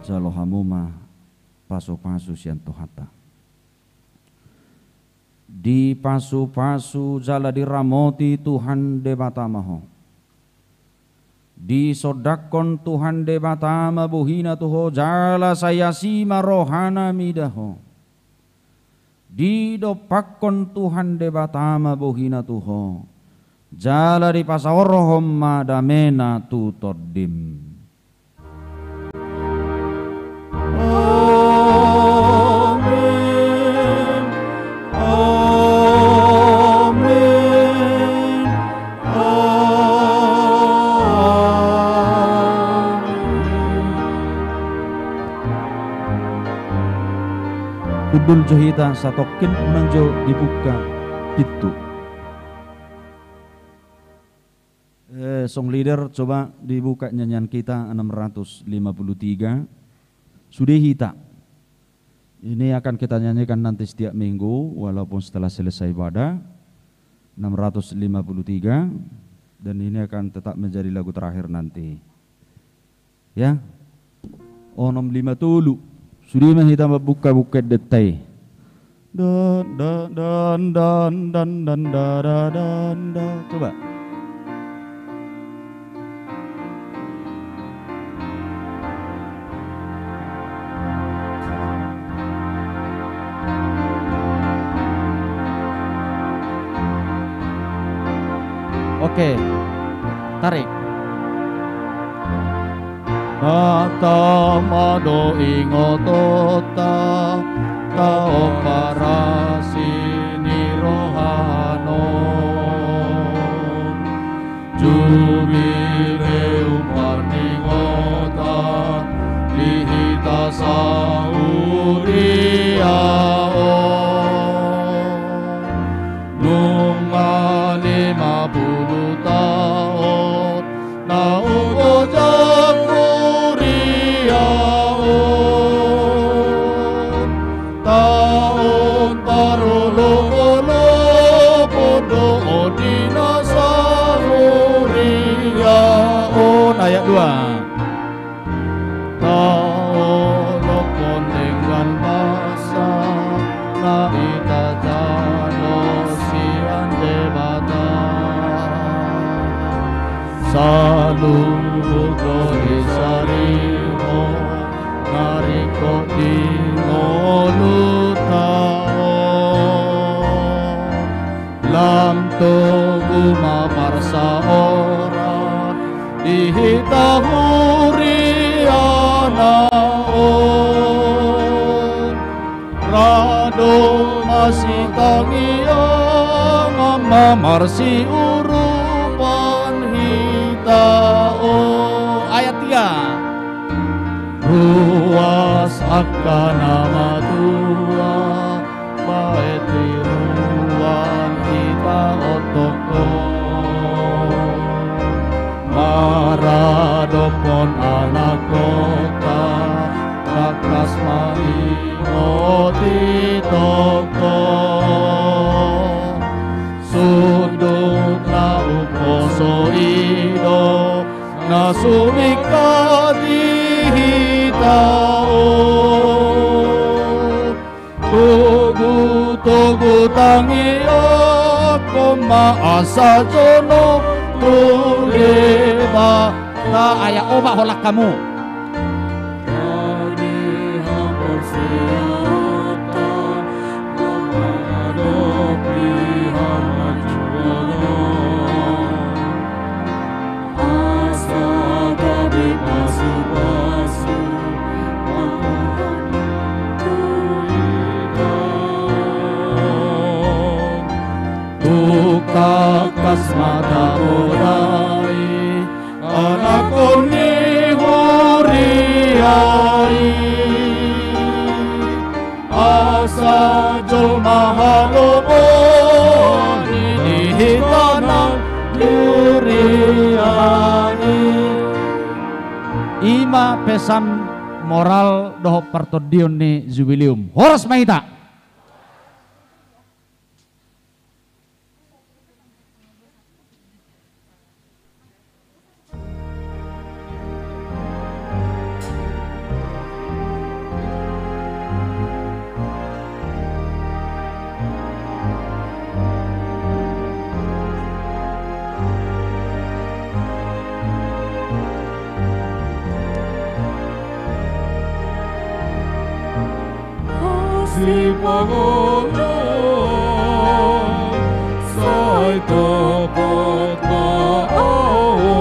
Jalo hamu ma pasupasu sian Tuhanta. Dipasupasu jala diramoti Tuhan Debata ma ho. Disondangkon Tuhan Debata ma bohiNa tu ho, jala sai asi ma rohaNa mida ho. Didompakkon Tuhan Debata ma bohiNa tu ho, jala dipasaorhon ma dameNa tu tondim. Amen. Amen. Amen. Hundul jo hita satongkin, unang jo dibungka Pintu. Eh, song leader, coba dibuka nyanyian kita enam ratus lima puluh tiga. Sude hita. Ini akan kita nyanyikan nanti setiap minggu, walaupun setelah selesai ibadah. Enam ratus lima puluh tiga. Dan ini akan tetap menjadi lagu terakhir nanti. Ya. Onom lima tolu. Sude ma hita mambuka-buka ende ta i. Dan, dan, dan, dan, dan, dan, da, da, dan, da. Coba. Oke. Tarik. Mata ma do ingotonta, taon parasi ni roha on. Jubileum parningotan di hita sahuria on. Nunga lima pulu taon na hugojang huria on. Taon parolopolopon do on di na sahuria on. Ayat dua. Taolopolopon denggan basa na hita jalo sian Debata. Saluhut do disarihon na ringkot di ngolunta on. Lam togu ma parsaoran di hita huriana on. Ra do masitangiang ma marsiurupan hita on. Ayat tiga. Ruas angka na matua, baen tiruan hita on tongtong. Maradophon anakhonta, tangkas ma ingot i tongtong. Sundut na umposo i do na sumingkat di hita on. Togutogu tangiangkon ma asa jonok tu Debata. Ayat opat, holan hamu. Asa gabe pasupasu Tuhan tu hita. Tung tangkas ma tapodai anakhon ni huria i. Asa jolma halomoan i di hita na huria i. I ma pesan moral dohot partondion ni Jubileum. Horas ma hita. Sipangoloan sai topot ma ahu,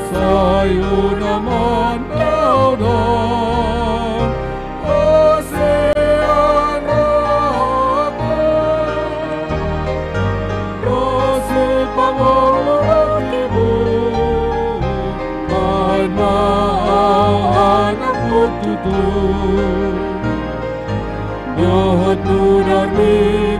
sai unang mandaodao hasian rohangku. Ro sipangoloan i, baen ma ahu anakmu tutu. Dohot mudarmi